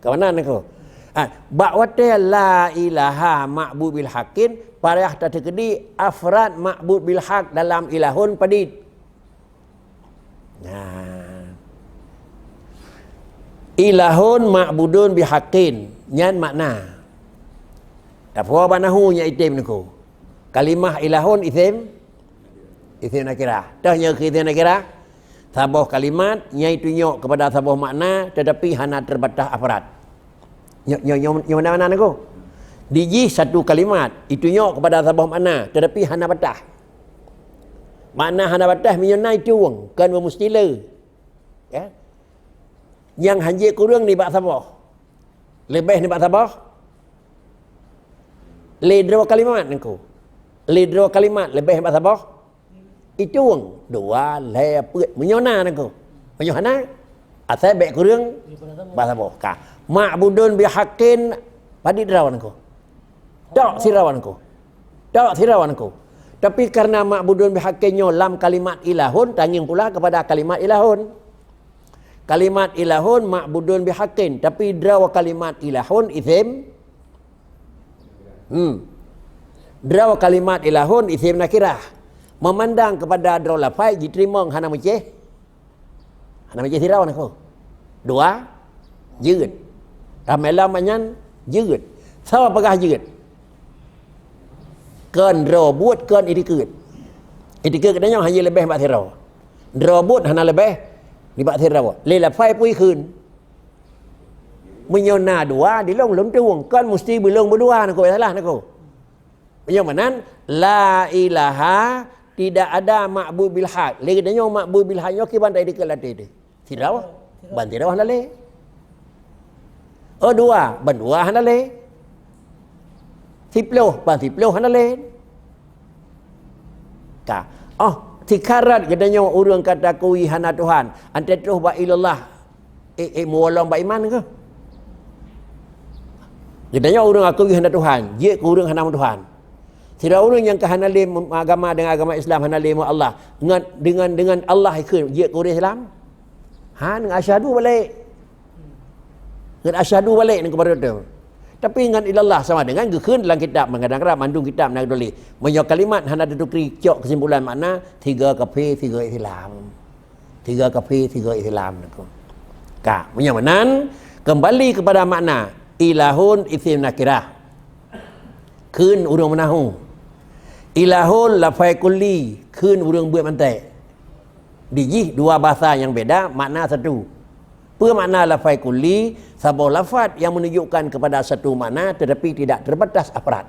Ka meunan niko. Ah, bak watée la ilaha ma'bud bil haqqin, payah tateukeudi afrad ma'bud bil haq dalam ilahun padit. Nah. Ilahun ma'budun bihaqqin, nyan makna. Tapuo bak nahu nyan item niko. Kalimah ilahun isim, isim nakirah. Toh nyoe keu isim nakirah? Saboh kalimat nyang itunyok kepada saboh makna tetapi hana terbatas afrad. Nyo, nyo, nyo, nyo mana-mana niko. Dijih satu kalimat, itunyok kepada saboh makna tetapi hana batas. Makna hana batas meunyoe na itu wong, kon meumusti le. Ya. Nyang hanjeuet kureueng nibak saboh. Leubeh nibak saboh. Lé droe kalimat niko. Lé droe kalimat leubeh nibak saboh. Itu wong dua, lhée, peuet. Meunyoe na niko. Meunyoe hana, asai bék kureueng bak saboh. Ka. Ma'budun bihaqqin padit droe niko. Tok sidroe niko. Tok sidroe niko. Tapi karena ma'budun bihaqqin nyoe lam kalimat ilahun, tangieng pula kepada kalimat ilahun. Kalimat ilahun ma'budun bihaqqin, tapi droe kalimat ilahun isim. Hmm. Droe kalimat ilahun isim nakirah. Memandang kepada droe lafai jiteurimong hana meucéh. Hana meucéh sidroe niko. Dua, jeuet. Ramé lom nyan jeuet. Saboh peugah jeuet. Kon droe buet, kon itikeuet. Itikeuet geutanyoe hana leubeh bak sidroe. Droe buet hana leubeh nibak sidroe. Lé lafai pui kheun. Meunyoe na dua, dilong lôn tueng. Kon musti beulong beudua niko, salah niko. Meunyoe meunan, la ilaha, tidak ada ma'bud bil haq. Lé geutanyoe ma'bud bil haq nyoe kiban tai dikeue latée teuh. Sidroe, ban sidroe hana lé. Oh, dua, ban dua hana lé. Siploh, pan siploh hana lé. Ka. Oh, sikharat geutanyoe ureuëng ka takui hana Tuhan, antai troh bak ilallah, eh, eh, meuwolong bak iman keuh. Geutanyoe ureuëng akui hana Tuhan, jeuet keu ureuëng hana Tuhan. Sidroe ureuëng nyang ka hana lé agama deungon agama Islam, hana lé Allah, ngon, deungon, deungon Allah ikheun jeuet keu ureuëng Islam? Ha, ngon asyhadu balek. Ngon asyhadu balek ngon keubah tu. Tapi ngon ilallah sama dengan geukheun dalam kitab, meugadang-gadang mandum kitab na geutuléh. Meunyoe kalimat hana teutukri cok keusimpulan makna, tiga kafé, tiga Islam. Tiga kafé, tiga Islam. Ka, meunyoe meunan, kembali kepada makna ilahun isim nakirah. Kheun ureuëng meunahu. Ilahun lafai kulli, kheun ureuëng beuet mantek. Di jih dua bahasa nyang beda, makna satu. Peue makna lafai kulli? Saboh lafaz yang menunjukkan kepada satu makna tetapi tidak terbatas afrad.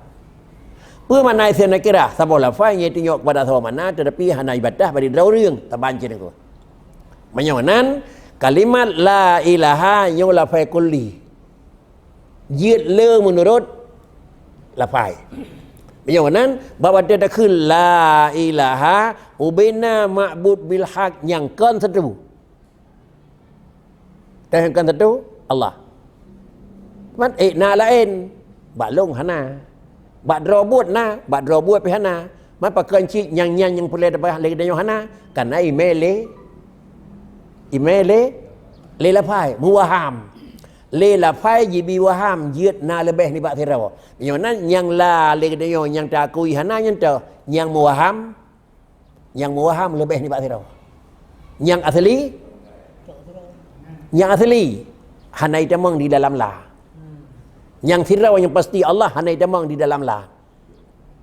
Peue makna isim nakirah? Saboh lafaz nyang tunjuk kepada saboh makna tetapi hana ibatas bagi droe ureuëng, taban cit nyoe. Meunyoe nan, kalimat la ilaha nyoe lafai kulli. Jeuet le meunurot lafai. Meunyoe nan, bak watée takheun la ilaha, ubena ma'bud bil haq nyang kon satu. Teuh nyang kon satu, Allah. Man, eh, na laén. Bak lôn hana. Bak droe buet na, bak droe buet pih hana. Man pakon cit nyang nyan nyang peureulée tabahas lé geutanyoe hana? Karena imé lé, imé lé, lé lafai, meuwaham. Lé lafai jibi waham jeuet na leubeh nibak sidroe. Meunyoe nan nyang la lé geutanyoe nyang takui hana nyan toh, nyang meuwaham, nyang meuwaham leubeh nibak sidroe. Nyang asli, nyang asli hana itamong di dalam la. Nyang sidroe nyang pasti Allah hana itamong di dalam la.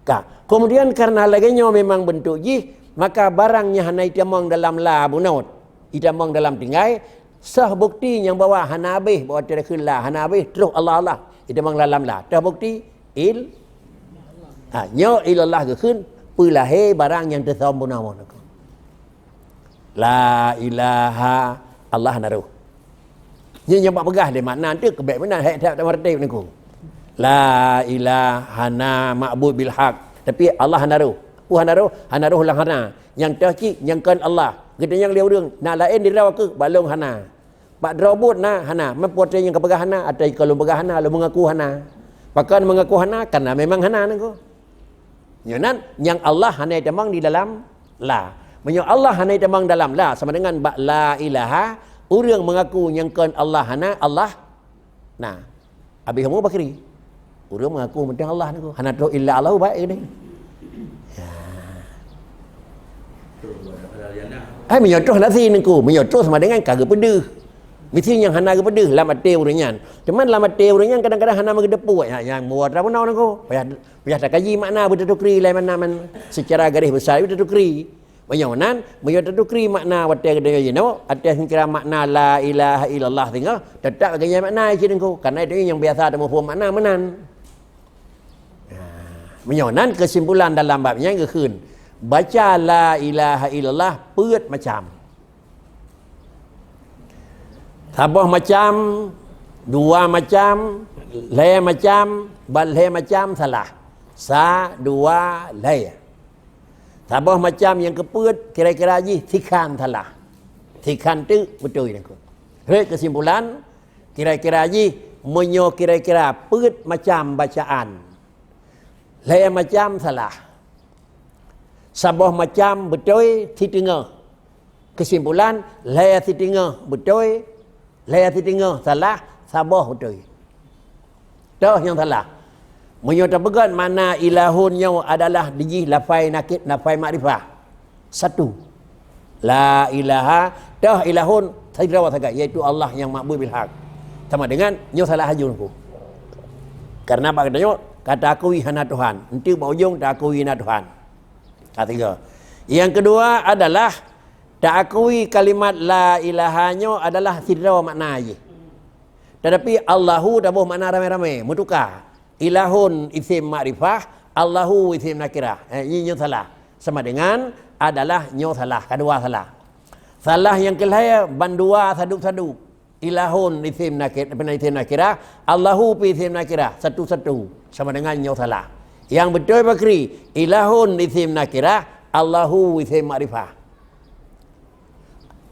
Ka. Kemudian karena lagée nyoe memang beuntuk jih, maka barang nyang hana itamong dalam la bunot, itamong dalam tinggai, soh bukti nyang bahwa hana habéh, bahwa teurakheun la hana habéh, troh Allah, Allah itamong dalam la. Soh bukti il, ha, nyoe ilallah geukheun peulahé barang nyang teusom bunoe. La ilaha, Allah hana roh. Nyan nyang bak peugah lé makna tu keubek meunan, hai that tameureuti niko. La ilaha, hana ma'bud bil haq. Tapi Allah hana roh. Peue hana roh? Hana roh lam hana. Nyang toh cit nyang kon Allah. Geutanyoe lé ureuëng na laén di droe keuh, bak lôn hana. Bak droe buet na hana. Man peue nyang kapeugah hana, ateueh ka lôn peugah hana, lôn meungaku hana. Pakon meungaku hana? Karena memang hana niko. Nyoe nan nyang Allah hana itamong di dalam la. Meunyoe Allah hana itamong dalam la sama dengan bak la ilaha, ureuëng meungaku nyang kon Allah hana, Allah na. Abi kamu bakri. Ureuëng meungaku meuntang Allah niko. Hana troh illa Allah baik geude. Ya. Hai meunyoe troh nasi niko, meunyoe troh sama dengan ka geupeudeuh. Mesti nyang hana geupeudeuh lam até ureuëng nyan. Cuman lam até ureuëng nyan kadang-kadang hana meugeudeupu. Ya, nyang muat dah beuna niko. Payah Payah takaji makna beuteutukri lé makna man seucara garéh besar beuteutukri. Meunyoe nan, meunyoe teutukri makna watée geutanyoe jinoe, ateueh seucara makna la ilaha illallah singoh, teutap lagée nyan makna cit niko. Karena itu nyang biasa tamuphom makna meunan. Nah, meunyoe nan keusimpulan dalam bab nyan geukheun, baca la ilaha illallah peuet macam. Saboh macam, dua macam, lhée macam, ban lhée macam salah. Sa, dua, lhée. Saboh macam nyang keupeuet kira-kira jih sikhan salah. Sikhan teuk beutôi niko. Rhot keusimpulan, kira-kira jih meunyoe kira-kira peuet macam bacaan, lhée macam salah. Saboh macam beutôi siteungoh. Keusimpulan, lhée siteungoh beutôi, lhée siteungoh salah, saboh beutôi. Toh nyang salah. Meunyoe tapeugét makna ilahun nyoe adalah dijih lafai nakid, lafai makrifah. Satu. La ilaha, toh ilahun sidroe sagai, yaitu Allah nyang ma'bud bil haq. Sama dengan nyoe salah laju niko. Karena bak geutanyoe ka takui hana Tuhan, enteuk bak ujong takui na Tuhan. Ka tiga. Nyang keudua adalah taakui kalimat la ilaha nyoe adalah sidroe makna jih. Tetapi Allahu taboh makna ramé-ramé, meutuka. Ilahun isim makrifah, Allahu isim nakirah. Eh, nyoe salah. Sama dengan adalah nyoe salah, kadua salah. Salah nyang keulhée bandua sadup-sadup. Ilahun isim nakir-, isim nakirah, Allahu pih isim nakirah, satu-satu. Sama dengan nyoe salah. Yang beutôi pakri, ilahun isim nakirah, Allahu isim makrifah.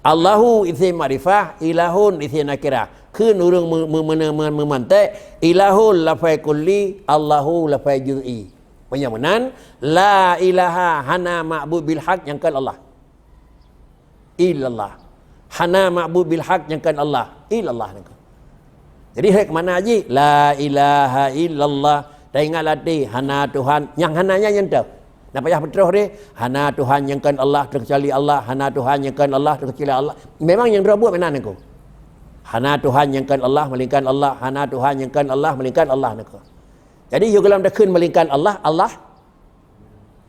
Allahu isim makrifah, ilahun isim nakirah. Kheun ureuëng me-, me-, me-, me-, meumantek, ilahun lafai kulli, Allahu lafai juz'i. Meunyoe meunan, la ilaha, hana ma'bud bil haq nyang kon Allah. Illallah. Hana ma'bud bil haq nyang kon Allah. Illallah nyang kon. Jadi, hek mana jih? La ilaha illallah. Taingat latih, hana Tuhan nyang hana nyan nyan teuh. Na payah peutroh deh, hana Tuhan nyang kon Allah teukecuali Allah, hana Tuhan nyang kon Allah teukecuali Allah. Memang nyang droe buet meunan niko. Hana Tuhan nyang kon Allah melainkan Allah, hana Tuhan nyang kon Allah melainkan Allah niko. Jadi, yôh gohlom takheun melainkan Allah, Allah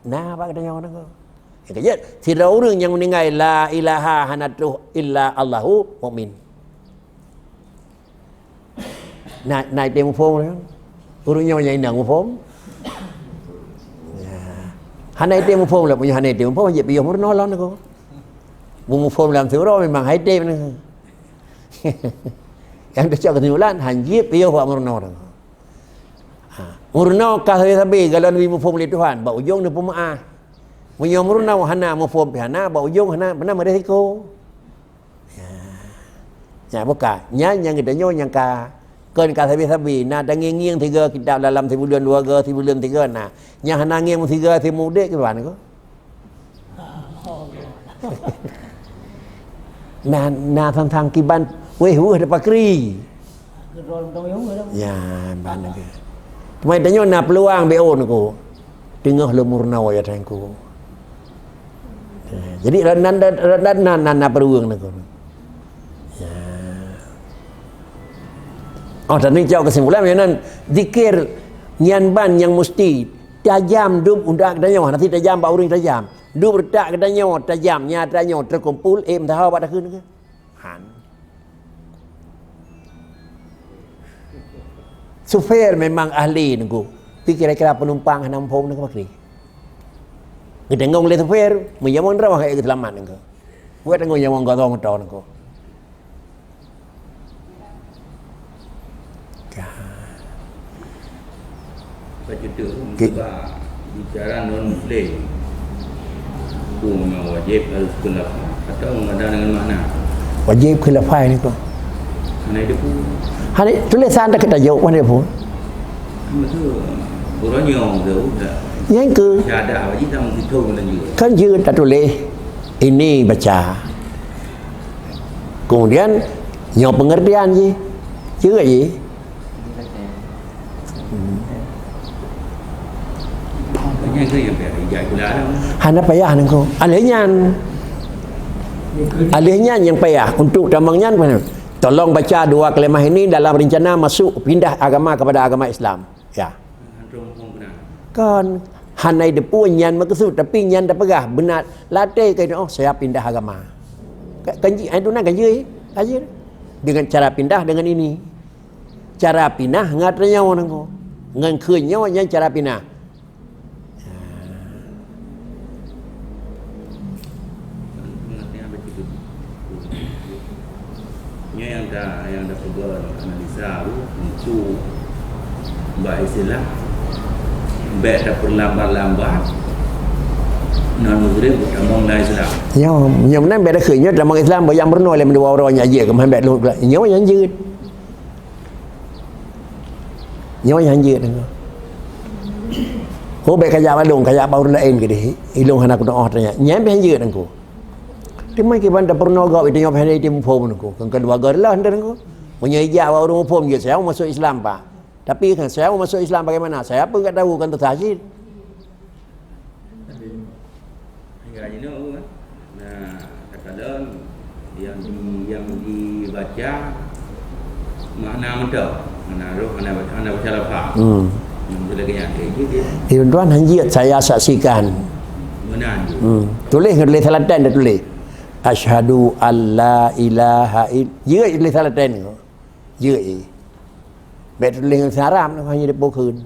na bak geutanyoe niko. Nyang keujeuet, sidroe ureuëng nyang meuninggai la ilaha hana troh illa Allahu mukmin. Na, na item muphom lé. Ureuëng nyoe nyang inong muphom. Ya. Hana item muphom lé, punya hana item muphom, jeuet piôh meurunoe lom niko. Beumuphom lam syeuruga memang hai item niko. Nyang teucok keusimpulan, hanjeuet piôh bak meurunoe niko. Ha, meurunoe ka sabe-sabe, galon leubeh muphom lé Tuhan, bak ujong neupeumeu'ah. Meunyoe meurunoe hana muphom pih hana, bak ujong hana, beuna meuresiko. Ya. Nyan bukan. Nyan nyang geutanyoe nyang ka, kon ka sabe-sabe. Na tangieng-ngieng siga kitab dalam sibuleuen dua ga, sibuleuen tiga na. Nyang hana ngieng siga simudik kiban ko. Na, na sang-sang kiban wéh-wéh dapakri. Ya, ban lagée. Teuma tanyoe na peuluang B O niko. Teungoh lom meurunoe ya Teungku. Ya, jadi nan, nan, nan, nan, nan, nan peuluang niko. Ya. Oh, tadi cok kesimpulan ya nan zikir nyan ban nyang musti tajam dub undak geutanyoe, hana tajam bak ureuëng tajam. Dub reutak geutanyoe tajam, nya tanyoe teukumpul, eh, meusaha bak takheun ke? Han. Sufer memang ahli niko. Tapi kira-kira penumpang hana muphom niko pakri. Geutengong lé sufer, meunyoe droe hai geuseulamat niko. Buet tengok nyawong gata moto niko. Ka. Bacut tu, Ki- sebab bicara non muslim. Tu memang wajib harus khilaf atau ada dengan makna. Wajib khilafai niko. Hana itu pun. Hana tulisan tak kita jawab mana pun. Maksud orang nyong tu dah. Yang ke? Syahadah wajib tak mesti tahu mana juga. Kan je tak tulis. Ini baca. Kemudian nyoe pengertian jih. Juga jih. Hmm. Hana payah nangko. Alih nyan. Alih nyan yang payah untuk tamong nyan. Tolong baca dua kalimah ini dalam rencana masuk pindah agama kepada agama Islam. Ya. Kan hana depu nyan maksud, tapi nyan dah peugah beuna latée keu, "Oh, saya pindah agama." Ka-, kan ji, ai tu na kan ji, kan ji. Dengan cara pindah dengan ini. Cara pindah ngat nyoe nangko. Ngan kheun nyoe nyan cara pindah. Nyoe nyang ta, nyang ta peugah analisa tu untuk bak istilah bèk tapeurlambat-lambat non muslim tamong lam Islam. Nyoe, nyoe meunan bèk takheun nyoe tamong Islam, bak nyang meurunoe lé mandua uroe nyan jih keumahan bèk lheueh blah. Nyoe nyang jeuet. Nyoe nyang jeuet nyoe. Ho bèk kajak balong, kajak bak ureueng laén keudeh. Ilong hana kunoe tanya. Nyan pih jeuet nangko. Teuma kiban tapeurunoe gop itu nyoe pih hana item muphom nangko. Kan keuluwarga lah nangko. Meunyoe ijak bak ureueng muphom jeuet, saya masuk Islam, Pak. Tapi kan saya masuk Islam bagaimana? Saya pun enggak tahu kan tu sah cit. Hingga jinoe kan. Nah, takalon yang di, yang dibaca makna mantap. Mana roh, mana baca, mana baca lafaz. Hmm. Yang tu lagi yang kayak gitu. Di tuan hanjeuet saya saksikan. Mana tu? Hmm. Tulis ngon tulis salatan dah tulis. Asyhadu alla ilaha ill-, jeuet tulis salatan tu. Jeuet. Bèk tuléh ngon seurah Arab, hana jeuet pukon.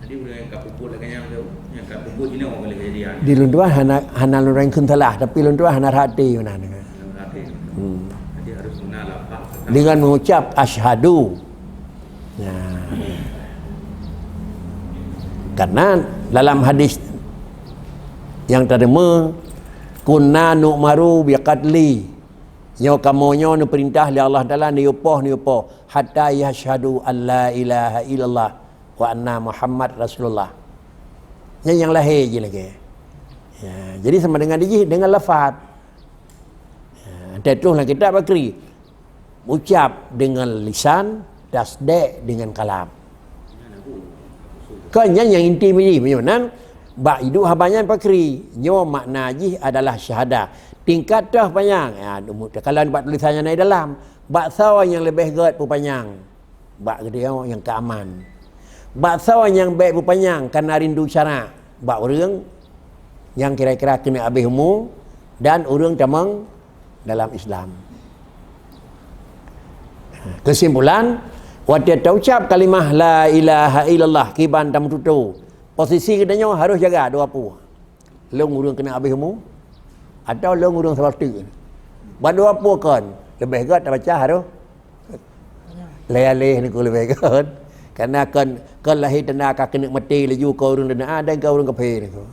Jadi, ureueng nyang ka peubuet lagèe nyan tu, nyang ka peubuet jinoe boleh kejadian. Di lôn tuan hana, hana lôn rayeukheun salah, tapi lôn tuan hana rhati meunan. Hana rhati. Hmm. Jadi, harus benar lah. dengan mengucap asyhadu. Nah, karena dalam hadis yang teudeungoe, "Kunna nu'maru biqatli." Nyoe kamoe nyoe neupeurintah lé Allah Taala, neuyue poh, neuyue poh, "hatta yashhadu an la ilaha illallah wa anna Muhammad Rasulullah." Nyan nyang lahé jih lagée. Ya, jadi sama dengan dijih dengan lafaz. Ya, teutuléh lam kitab bakri. Ucap dengan lisan, tasdek dengan kalam. Kon nyan nyang inti meunan, meunyoe nan bak idup haba nyan pakri. Nyoe makna jih adalah syahadah. Tingkat toh panyang. Ya, kalau bak tulisan nyan na dalam. Bak soe nyang leubeh gét peupanyang? Bak geutanyoe nyang keuaman. Bak soe nyang bék peupanyang kana rindu syarak? Bak ureuëng nyang kira-kira keuneuk habéh umu dan ureuëng tamong dalam Islam. Keusimpulan, watée taucab kalimah la ilaha illallah kiban tameututoe, posisi geutanyoe harôh jaga dua peue. Lôn ureuëng keuneuk habéh umu, atawa lôn ureuëng sabar teuk? Bak dua peue kon, leubeh gét tabaca harôh lhée aleh niko leubeh gét. Karena kon, kon lahé tanda ka keuneuk maté laju keu ureuëng deuna'a dan keu ureuëng kafé niko.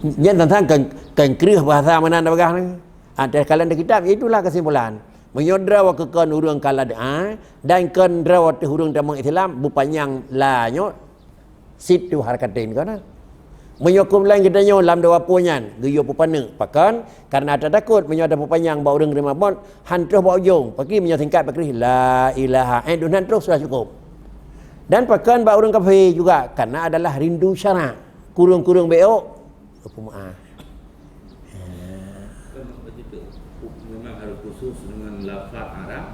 Nyan tantang kon, kon kreueh bahasa meunan dah bagah ni. Ah, teuh kalon di kitab, itulah kesimpulan. Meunyoe droe keu kon ureuëng ka la deu'a, dan kon droe teuh ureuëng tamong Islam, beupanyang la nyoe, situ harakatin kon na. Meunyoe keubeulayan geutanyoe lam dua peue nyan, geuyue peupaneuk. Pakon? Karena tatakot meunyoe tapeupanyang bak ureuëng rimabot, han troh bak ujong. Pakri meunyoe singkat pakri, la ilaha. Eh, dum nan troh sudah cukup. Dan pakon bak ureuëng kafé juga, karena adalah rindu syarak. Kureueng-kureueng bék ôk, peumeu'ah. Kan begitu. Memang harus khusus dengan lafaz Arab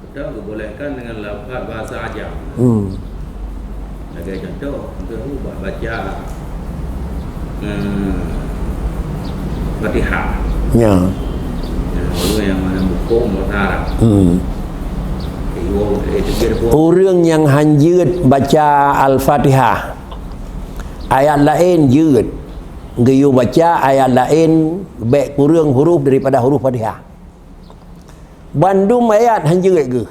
atau dibolehkan dengan lafaz bahasa ajam. Hmm. Sebagai contoh, untuk ubah baca, eh, Fatihah. Ya. Ya, orang yang mana hukum bahasa Arab. Hmm. Eh, itu dia pun. Ureuëng nyang hanjeuet baca Al-Fatihah, ayat laén jeuet. Geuyue baca ayat laén bék kureueng huruf daripada huruf Fatihah. Bandum ayat hanjeuet geuh.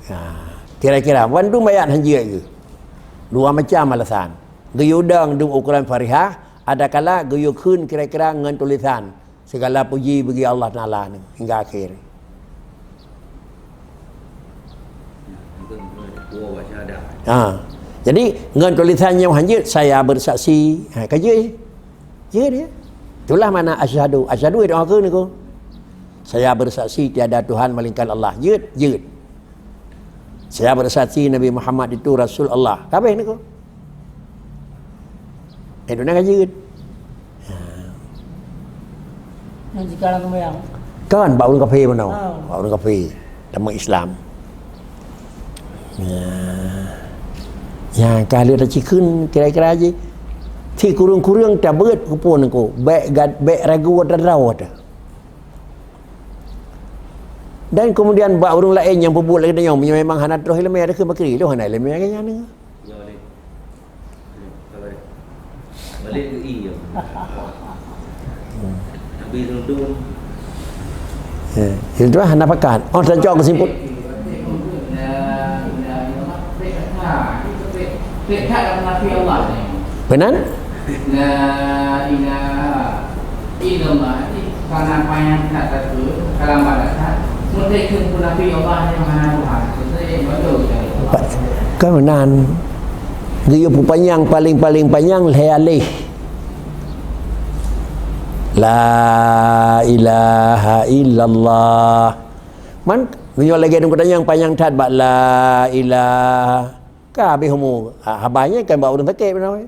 Ha, kira-kira bandum ayat hanjeuet geuh. Dua macam alasan. Geuyue dong dum ukoran Fatihah, adakala geuyue kheun kira-kira ngon tulisan. Segala puji bagi Allah Taala ni, hingga akhir. Ha. Jadi ngon tulisan nyang hanjeuet, "Saya bersaksi." Ha, ka jeuet. Jeuet ya. Itulah makna asyhadu. Asyhadu itu aku ni ko. "Saya bersaksi tiada Tuhan melainkan Allah." Jeuet, jeuet. "Saya bersaksi Nabi Muhammad itu Rasul Allah." Kabeh ni ko. Eh, duna ka jeuet. Ha. Nyan jika lam sembahyang. Kan, bak ureuëng kafé meunoe. Oh. Bak ureuëng kafé. Tamong Islam. Ya. Ya, ka lheueh tacikheun kira-kira jih. Si kureueng-kureueng tabeuet keu phon ko. Bék gad-, bék ragu atra droe teuh. Dan kemudian bak ureuëng laén nyang peubuet lagée nyoe, meunyoe memang hana troh iéleumé, ada keu bakri, lôn hana iéleumé lagée nyan. Balik ke i ya. Nabi Nuh. Ya, itu lah hana pakat. Oh, saya cok kesimpulan. Benar? La ilaha illallah. Karena panyang that tersebut, kalam pada that, merdeka pun Nabi Allah yang Maha Tuhan. Sesuai yang betul. Kan meunan. Geuyue peupanyang paling-paling panyang lhée aleh. La ilaha illallah. Man, meunyoe lagée dong kutanyang panyang that bak la ilaha. Ka habéh umu. Ha, haba nyan kan bak ureuëng sakét beuna.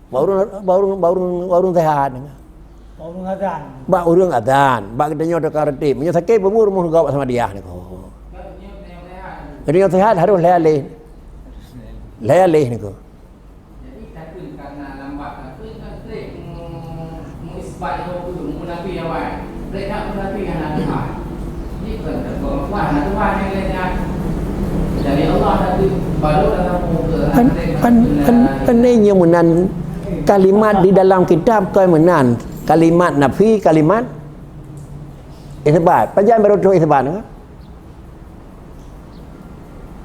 Bak ureuëng, bak ureuëng, bak ureuëng, bak ureuëng sehat. Bak ureuëng azan. Bak ureuëng azan. Bak geutanyoe teuka reuteb. Meunyoe sakét, bubur rumoh gawat sama dia ni ko. Geutanyoe sehat harôh lhée aleh. Lhée aleh ni ko. Jadi, takheun karena lambat takheun kan treb mu-, muisbat lheueh peue, munafi awai. Treb that munafi hana Tuhan. Jadi, bukan takheun Tuhan, hana Tuhan nyang laén nyan. Dari Allah takheun, baru dalam muka An-, treb an-, takheun an-, dari aneh nyoe meunan kalimat di dalam kitab kon meunan. Kalimat nafi, kalimat Isbat. Pajan baru troh isbat, ha?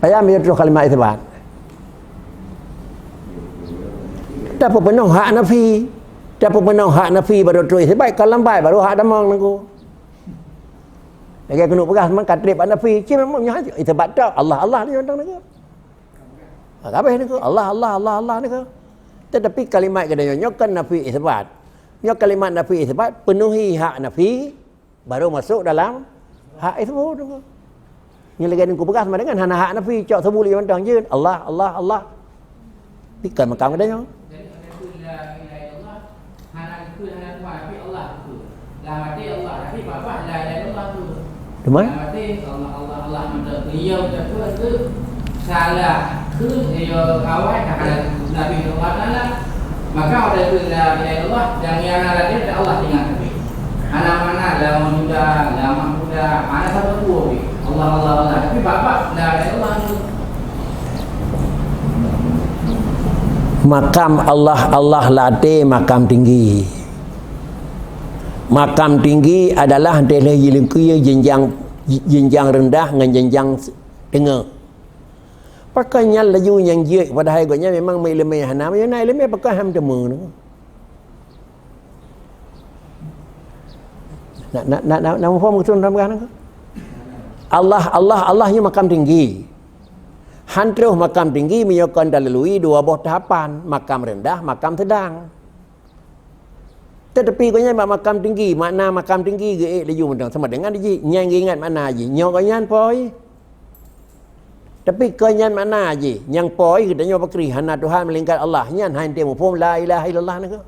Pajan baru troh kalimat isbat. Tapeupeunong hak nafi. Tapeupeunong hak nafi baru troh isbat, ka lambat baru hak tamong nangku. Lagèe keuneuk peugah seumang ka trép hak nafi. Cit memang nyoe isbat tok. Allah, Allah ni nyoe nangku. Ha, ka habéh nangku. Allah, Allah, Allah, Allah nangku. Tetapi kalimat geutanyoe nyoe kan nafi isbat. Nyoe kalimat nafi isbat, penuhi hak nafi, baru masuk dalam hak isbat tu. Nyoe lagèe nangku peugah sama dengan hana hak nafi, cok subut lé mantong jeuet. Allah, Allah, Allah. Bukan makam geutanyoe. Jadi, ada tu la ilaha illallah, hana betul, hana kuat, tapi Allah betul. Dalam hati Allah, tapi babah la ilaha illallah tu. Teman? Dalam hati Allah, Allah, Allah, mantong. Beliau betul tu salah. Keu, ya, awai, tak ada Nabi Allah Taala. Maka, ada tu la ilaha illallah, dan yang ada dia, Allah tinggal tapi. Hana makna la maujuda, la mahmuda, hana satu pun. Allah, Allah, Allah. Tapi babah la ilaha illallah tu. Makam Allah, Allah lam até makam tinggi. Makam tinggi adalah lheuh jilingkue jenjang, jenjang rendah ngon jenjang teungoh. Pakon nyan laju nyang jeuet, padahai gobnyan memang meuileumèe hana, meunyoe na ileumèe pakon han teumé nyoe. Na, na, na, na, na muphom keu tuan-tuan peugah nyoe? Allah, Allah, Allah nyoe makam tinggi. Han troh makam tinggi meunyoe kon talalui dua boh tahapan, makam rendah, makam sedang. Tetapi gobnyan bak makam tinggi, makna makam tinggi geuék laju mantong sama dengan jih, nyang geuingat makna jih. Nyoe gobnyan poi. Tapi kon nyan makna jih, nyang poi geutanyoe pakri hana Tuhan melainkan Allah. Nyan han teuh muphom la ilaha illallah nangku.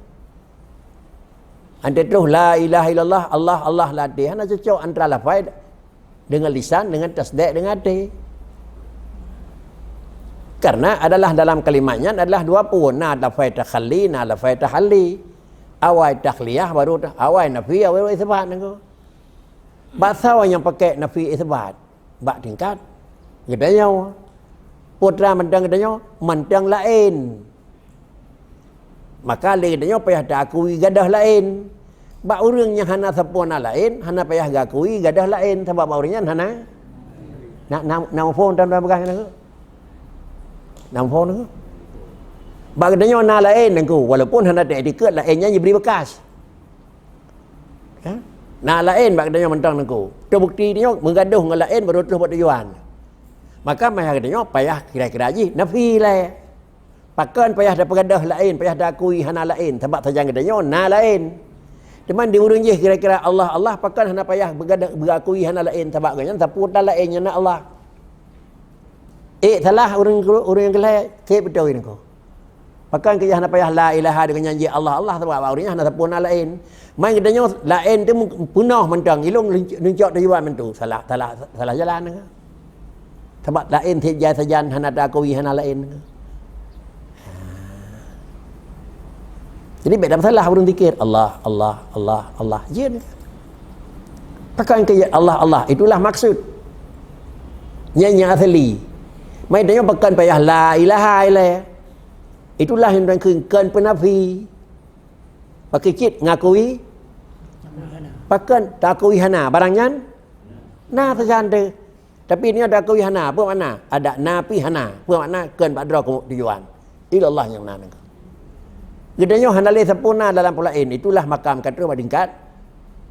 Han teuh troh la ilaha illallah, Allah, Allah lam até. Hana cocok antara lafai dengan lisan, dengan tasdek dengan até. Karena adalah dalam kalimat nyan adalah dua pun, na lafai takhalli, na lafai tahalli. Awai takhliyah baru ta-, awai nafi baru isbat nangku. Bak soe nyang pakai nafi isbat? Bak tingkat geutanyoe. Peue teuma mantong geutanyoe, mantong laén. Maka lé geutanyoe payah taakui gadôh laén. Bak ureueng nyang hana sapeue na laén, hana payah geuakui gadôh laén, sabab bak ureueng nyan hana. Na, na, na muphom tuan-tuan peugah nyan nangku? Na muphom nangku? Bak geutanyoe na laén nangku, walaupun hana taiktikeuet laén nyan jibri beukas. Ha? Na laén bak geutanyoe mantong nangku. Teubukti tanyoe meugadôh ngon laén baru troh bak tujuan. Maka meuhai geutanyoe payah kira-kira jih nafi lé. Pakon payah tapeugadôh laén, payah taakui hana laén, sabab sajan geutanyoe na laén. Teuma di ureueng jih kira-kira Allah, Allah, pakon hana payah beugadôh, beuakui hana laén, sabab gobnyan sapeue na laén nyan na Allah. Eh, salah ureueng, ureueng nyang keu lhèe, keu beutôi nangku. Pakon keu hana payah la ilaha deungon nyan jih Allah, Allah, sabab bak ureueng nyan hana sapeue na laén. Man geutanyoe laén teuh peunoh mantong, ilong leuncok, leuncok tujuan mantu. Salah, salah, salah jalan nangku. Sabab laén tiep jai sajan hana taakui hana laén. Jadi bèk tapeusalah ureueng zikir, Allah, Allah, Allah, Allah. Jeuet. Pakon keu Allah, Allah, itulah maksud. Nyan nyang asli. Man tanyoe pakon payah la ilaha illallah. Itulah nyang takheun kon peunafi. Pakri cit ngakui. Pakon takui hana barang nyan? Na sajan teuh. Tapi nyoe takui hana, peue makna? Adak na pih hana. Peue makna? Kon bak droe keu tujuan. Ilallah nyang na nangka. Geutanyoe hana lé sapeue na dalam peue laén. Itulah makam ka troh bak tingkat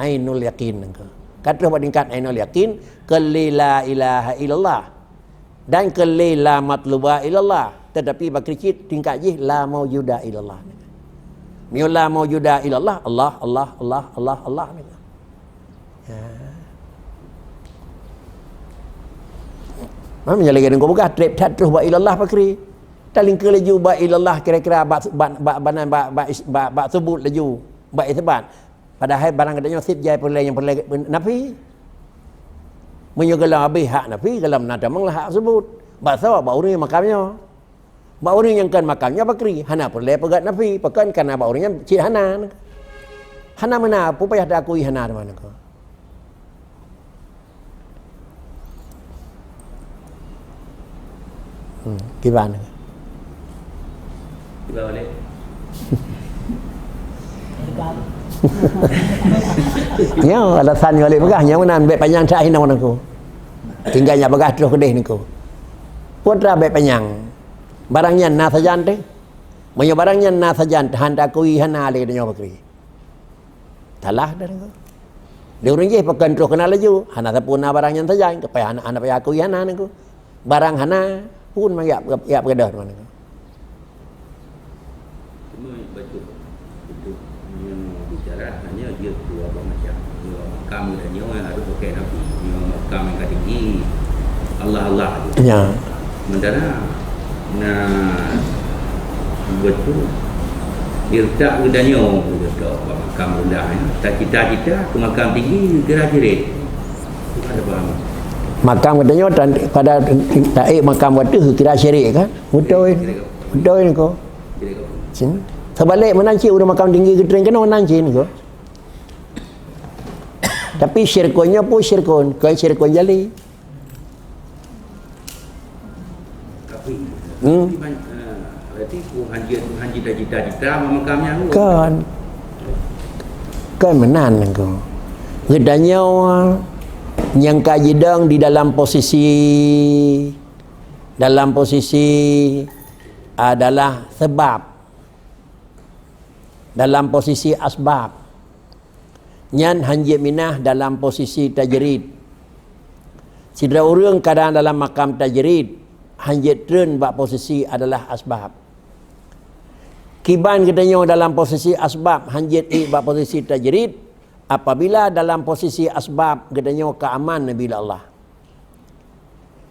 ainul yakin nangka. Ka troh bak tingkat ainul yakin, kon lé la ilaha illallah. Dan kon lé la matluba illallah. Tetapi bak keucit tingkat jih la maujuda illallah. Meunyoe la maujuda illallah, Allah, Allah, Allah, Allah, Allah. Ha. Meunyoe lagèe nyan geupeugah, trép that troh bak ilallah pakri. Talingkeu laju bak ilallah kira-kira bak, bak, bak, bak, bak, bak, bak, bak subut laju, bak isbat. Padahai barang geutanyoe sit jai peureulèe nyang peureulèe nafi. Meunyoe golom habéh hak nafi, golom na tamong lah hak subut. Bak soe? Bak ureueng makam nyoe. Bak ureueng nyang kon makam nyoe pakri, hana peureulèe peugah nafi, pakon kana bak ureueng nyan cit hana. Hana meunan, peue payah takui hana teuma nangka. Hmm, kiban. Kiban balik. Nyoe alasan nyoe lé peugah, nyoe meunan bèk panyang that hinoe nangku. Tinggai nyak peugah troh keudeh nangku. Peue teuma bèk panyang. Barang nyan na sajan teuh. Meunyoe barang nyan na sajan teuh, han takui hana lé nyoe bakri. Salah dah nangku. Di ureueng jih pakon troh keunan laju, hana sapeue na barang nyan sajan, keupai hana, hana payah akui hana nangku. Barang hana, phon mang jak, jak peugah teuma nangku. Cuma bacut, untuk nyoe bicara, hanya dia dua macam. Nyoe makam geutanyoe nyang harus pakai Nabi. Nyoe makam nyang ka tinggi, Allah, Allah tu. Ya. Sementara, nah, betul. Dia letak geutanyoe, betul, bak makam rendah, ya. Tak cita-cita ke makam tinggi, kira syirik. Ada paham? Makam geutanyoe tan-, pada taék makam watèe kira syirik kan? Beutôi. Beutôi niko. Sini. Seubalik meunan cit ureueng makam tinggi geutrön keunoe nan cit niko. Tapi syirkun nyoe pun syirkun, kon syirkun jali. Hmm. Berarti hanjeuet, hanjeuet cita-cita makam nyan. Kon. Kon meunan niko. Geutanyoe nyang ka jidong di dalam posisi, dalam posisi adalah sebab, dalam posisi asbab. Nyan hanjeuet minah dalam posisi tajrid. Sidroe ureueng kadang dalam makam tajrid, hanjeuet treun bak posisi adalah asbab. Kiban geutanyoe dalam posisi asbab hanjeuet ék bak posisi tajrid, apabila dalam posisi asbab geutanyoe ka aman neubi lé Allah.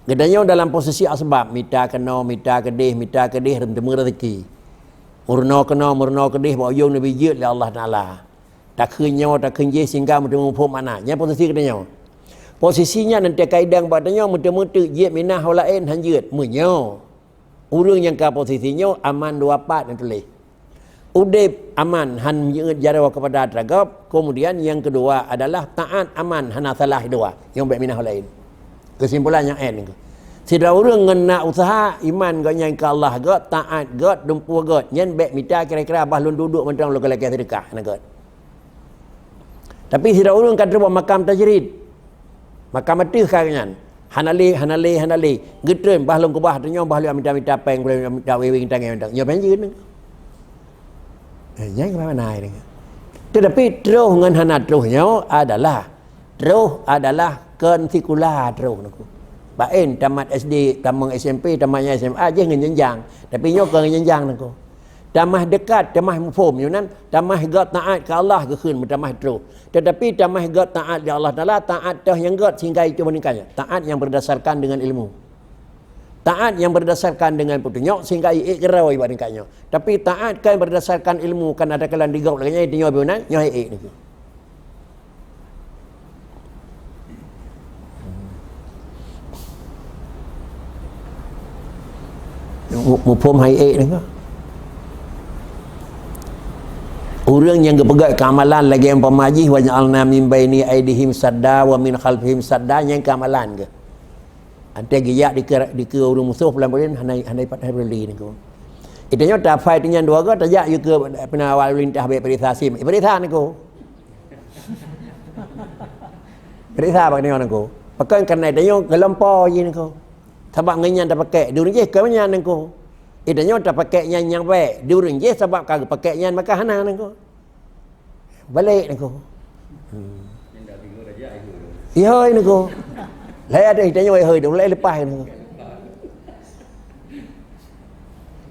Geutanyoe dalam posisi asbab, mita keunoe, mita keudeh, mita keudeh, reuteumé raseuki. Meurunoe keunoe, meurunoe keudeh, bak ujong neubi jeuet lé Allah Taala. Takheun nyoe, takheun jéh, sehingga meuteumé muphom makna. Nyan posisi geutanyoe. Posisi nyan, 'oh teuka idang bak tanyoe, meuteumé teuk jeuet minah ho laén hanjeuet. Meunyoe ureueng nyang ka posisi nyoe aman dua pat neutuléh. Udeb aman han jeuet jaroe keupada atra gob, kemudian nyang keudua adalah taat aman hana salah dua, nyang bèk minah laén. Keusimpulan nyang N. Sidroe ureueng ngon na useuha, iman gobnyan keu Allah gèt, taat gèt, dumpeue gèt, nyan bèk mita kira-kira bah lôn duek mantong lôn lakèe seudeukah, hana gèt. Tapi sidroe ureueng ka trôh bak makam tajrid. Makam ateueh ka nyan. Hana lé, hana lé, hana lé. Geutreun bah lôn keubah tanyoe, bah lôn mita-mita péng, bah lôn mita wéng-wéng tangai mantong. Nyoe péng jeuet. Eh, nyan keumae mana ai deungoe. Teutapi trôh ngon hana trôh nyoe adalah, trôh adalah kon sikula trôh nangku. Baén tamat S D, tamong S M P, tamat nyan S M A, jih ngon jenjang. Tapi nyoe kon ngon jenjang nangku. Tamah dekat, tamah muphom, nyoe nan tamah gèt taát keu Allah geukheun meutamah trôh. Teutapi tamah gèt taát di Allah Taala, taát teuh nyang gèt sehingga itu meningkatnya. Taát yang berdasarkan dengan ilmu. Taát nyang berdasarkan dengan peutunyok sehingga ék keurau ibarat nyan. Tapi taát kan berdasarkan ilmu, kan ada kalan digop lagèe nyan, nyoe biunang, nyoe ék nyoe. Mu-, muphom hai ék nyoe. Ureueng nyang geupeugah keu amalan lagèe umpama jih, "Wa ja'alna min baini aidihim sadda wa min khalfihim sadda," nyan keu amalan geuh. Anté geujak dikeue, dikeue ureueng musoh peulampôh hana, hana ipat hai peuli niko. Itu nyoe taphai tu nyan dua go tajak yue keu pina awal lintah bèk peuriksa sim. Peuriksa niko. Peuriksa bak nyoe niko. Pakon karena itu nyoe geulompo jih niko. Sabab ngon nyan tapakèk, di ureueng jih keu nyan niko. Itu nyoe tapakèk nyan nyang bèk, di ureueng jih sabab ka geupakèk nyan maka hana niko. Balek niko. Hmm. Ihôi niko. Lai ada tanyoe ihôi, lai leupah niko.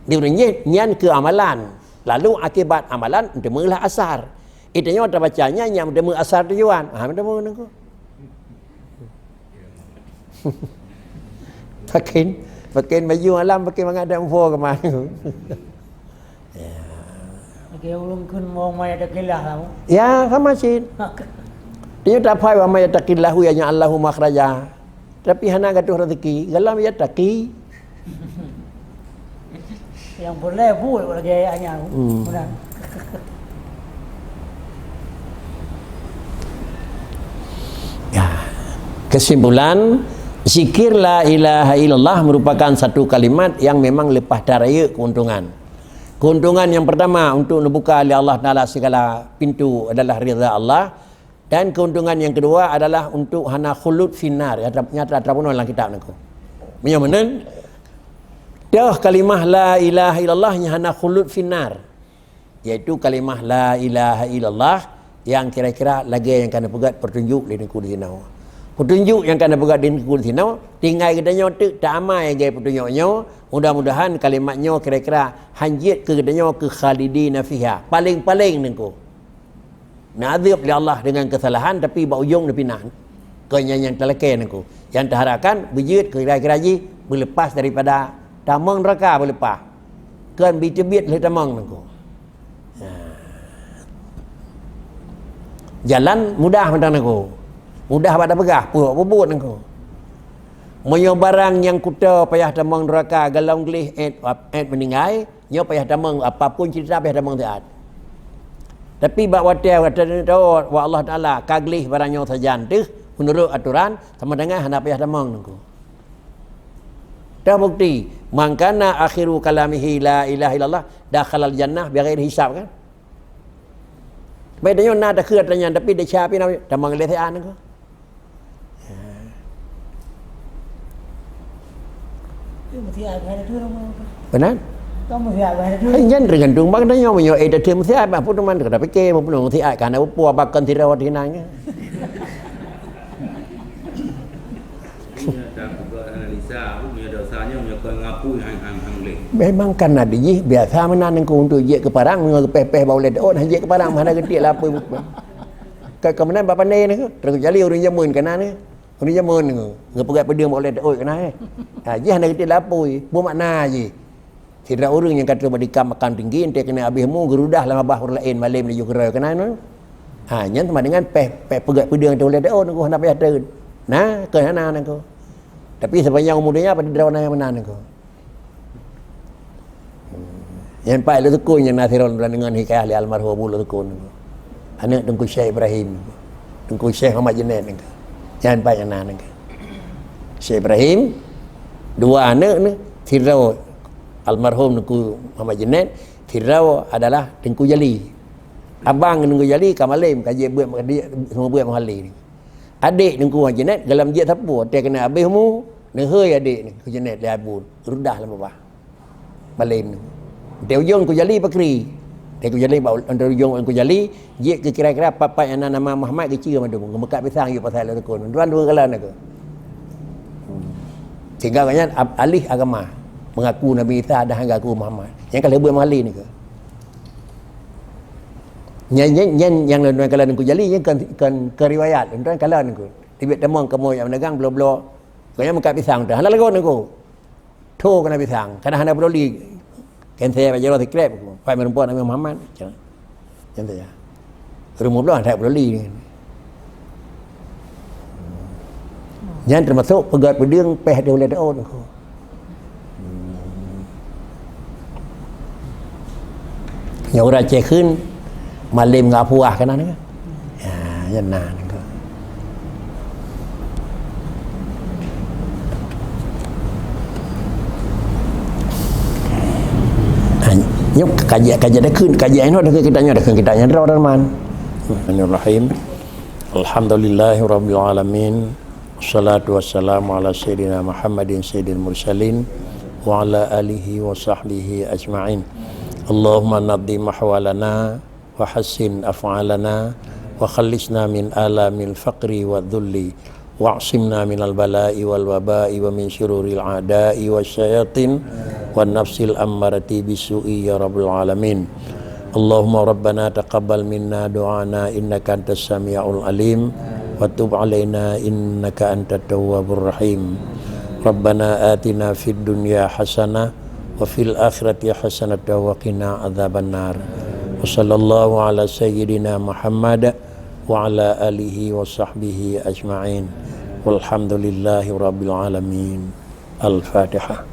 Di ureueng jih nyan keu amalan. Lalu akibat amalan teumeulah asar. Itanyoe tabaca nyan nyang teumeu asar tujuan. Ha, teumeu niko. Pakin, pakin baju malam, pakin mangat dak muphom keumah. Ya. Oke, ulôn kheun mo ma yattaqillaha. Ya, sama cit. Dia tak faham wa ma yattaqillaha yaj'al lahu makhraja. Tapi hana gatoh rezeki, dalam ya taqi. Yang boleh buat lagi ayatnya. Hmm. Benar. Ya. Kesimpulan, zikir la ilaha illallah merupakan satu kalimat yang memang leupah tarayek keuntungan. Keuntungan nyang peurtama untuk neubuka lé Allah Taala sigala pintoe adalah ridha Allah, dan keuntungan nyang keudua adalah untuk hana khulud finnar, nyata, nyata teupeugah lam kitab nangku. Meunyoe meunan, toh kalimah la ilaha illallah nyang hana khulud finnar, yaitu kalimah la ilaha illallah nyang kira-kira lagée nyang ka neupeugét peutunjuk lé Teungku di sinoe. Peutunjuk nyang ka neupeugét lé Teungku di sinoe, tinggai geutanyoe teuk taamai lagée peutunjuk nyoe. Mudah-mudahan kalimat nyoe kira-kira hanjeuet keu geutanyoe keu khalidina fiha. Paléng-paléng nangku. Neuazab lé Allah deungon keusalahan, tapi bak ujong neupinah. Keu nyan nyang talakée nangku. Nyang taharapkan beujeuet keu kira-kira jih beuleupah daripada tamong neuraka beuleupah. Kon biteubiet lé tamong nangku. Ha. Jalan mudah mantong nangku. Mudah bak tapeugah, puok bubut nangku. Meunyoe barang nyang kuto payah tamong neuraka golom gleh ét, ét meuninggai, nyoe payah tamong, apapun cerita payah tamong siat. Tapi bak watée, watée tawot, wa Allah Taala ka gleh barang nyoe sajan teuh, meunurot atoran, sama dengan hana payah tamong nangku. Dah bukti, "Man kana akhiru kalamihi la ilaha illallah, dakhalal jannah bighairi hisab," kan? Baik, tanyoe na takheun tanyan, tapi desya pih na tamong lé siat nangku. Benar? Hai, nyan tergantung bak tanyoe, meunyoe eh, teuh meusiat, bah, pun teuma, ka tapike, meunyoe meusiat, ka na upo, bakon sira di nan. Iya, dan juga analisa, aku punya dosa nyoe, punya kon ngapui hang, hang, hang leh. Memang kan Nabi jih biasa meunan nangku untuk jeuet keu parang, meunyoe geupéh-péh bak ulée teuôt, hana jeuet keu parang, hana geutiek lapui bupe. Ka, ka meunan bak pandai nangku, terus jali ureuëng jameun keunan nangku. Ureuëng jameun nangku, geupeugah peudeueng bak ulée teuôt keunan, eh. Ha, jih hana geutiek lapui, bumakna jih. Sidroe ureuëng nyang ka troh bak dikam makam tinggi, enteuk keuneuk habéh mu, geurudah lam babah ureuëng laén malém laju keurôi keunan. Ha, nyan sama dengan péh, péh peugét peudeueng ateueh ulée teuôt nangku hana payah teun. Nah, keu hana nangku. Tapi sepanjang umu donya pada droe na nyang meunan nangku. Nyan Pak Lhoksukon nyang na sidroe lôn deungon hikayah lé almarhum Abu Lhoksukon nangku. Aneuk Teungku Syekh Ibrahim, Teungku Syekh Muhammad Jenet nangku. Nyan Pak nyang na nangku. Syekh Ibrahim, dua aneuk ni, sidroe almarhum Teungku Muhammad Jenet, sidroe adalah Teungku Jali. Abang Teungku Jali ka malém, ka jeuet beuet, seumeubeuet meuhali ni. Adék Teungku Muhammad Jenet golom jeuet sapeue, watée keuneuk habéh umu, neuhôi adék Teungku Jenet lé Abu, rudah lam babah. Malém. Di ujong Teungku Jali pakri. Di Teungku Jali, bak, di ujong Teungku Jali, jeuet keu kira-kira pat-pat nyang na nama Muhammad geucue mandum. Geumeukat pisang yue pasai lé rukon. Droe dua galon aku. Sehingga awaknyan ab-, alih agama. Mengaku Nabi Isa dan mengaku Muhammad. Nyang ka lheueh beuet meuhali nangku. Nyan, nyan, nyan nyang lôn kalon Teungku Jali, nyan kon, kon, kon riwayat. Lôn kalon nangku. Teubiet tamong kamoe nyang meudagang bloe-bloe. Gobnyan meukat pisang tu. Hana lagon nangku. Tho keunan pisang, kadang hana peuduli. Kan saya bak jaroe sikrek, pai meurumpok Nabi Muhammad. Nyan saja. Rumoh bloe hana peuduli. Nyan teumasok peugét peudeueng péh di ulée teuôt. Nyoe ureuëng Aceh kheun malém ngon apuah keunan. Ya, nyan na. Nyoe kaji, kaji ada kheun, kaji inoe ada kheun kitab nyoe, ada kheun kitab nyoe, droe teuma. Bismillahirrahmanirrahim. Alhamdulillahirabbil alamin. Wassalatu wassalamu ala sayyidina Muhammadin sayyidil mursalin wa ala alihi wa sahbihi ajma'in. Allahumma nadhim ahwalana wa hassin af'alana wa khallisna min alamil faqri wa dhulli wa'simna minal bala'i wal waba'i wa min syururil a'da'i wasyayatin wan nafsil ammarati bisu'i ya rabbal alamin. Allahumma rabbana taqabbal minna du'ana innaka antas sami'ul alim wa tub alaina innaka antat tawwabur rahim. Rabbana atina fid dunya hasanah wa fil akhirati hasanatan wa qina adzabannar. Wa sallallahu ala sayyidina Muhammad wa ala alihi wa sahbihi ajma'in. Walhamdulillahi rabbil alamin. Al-Fatihah.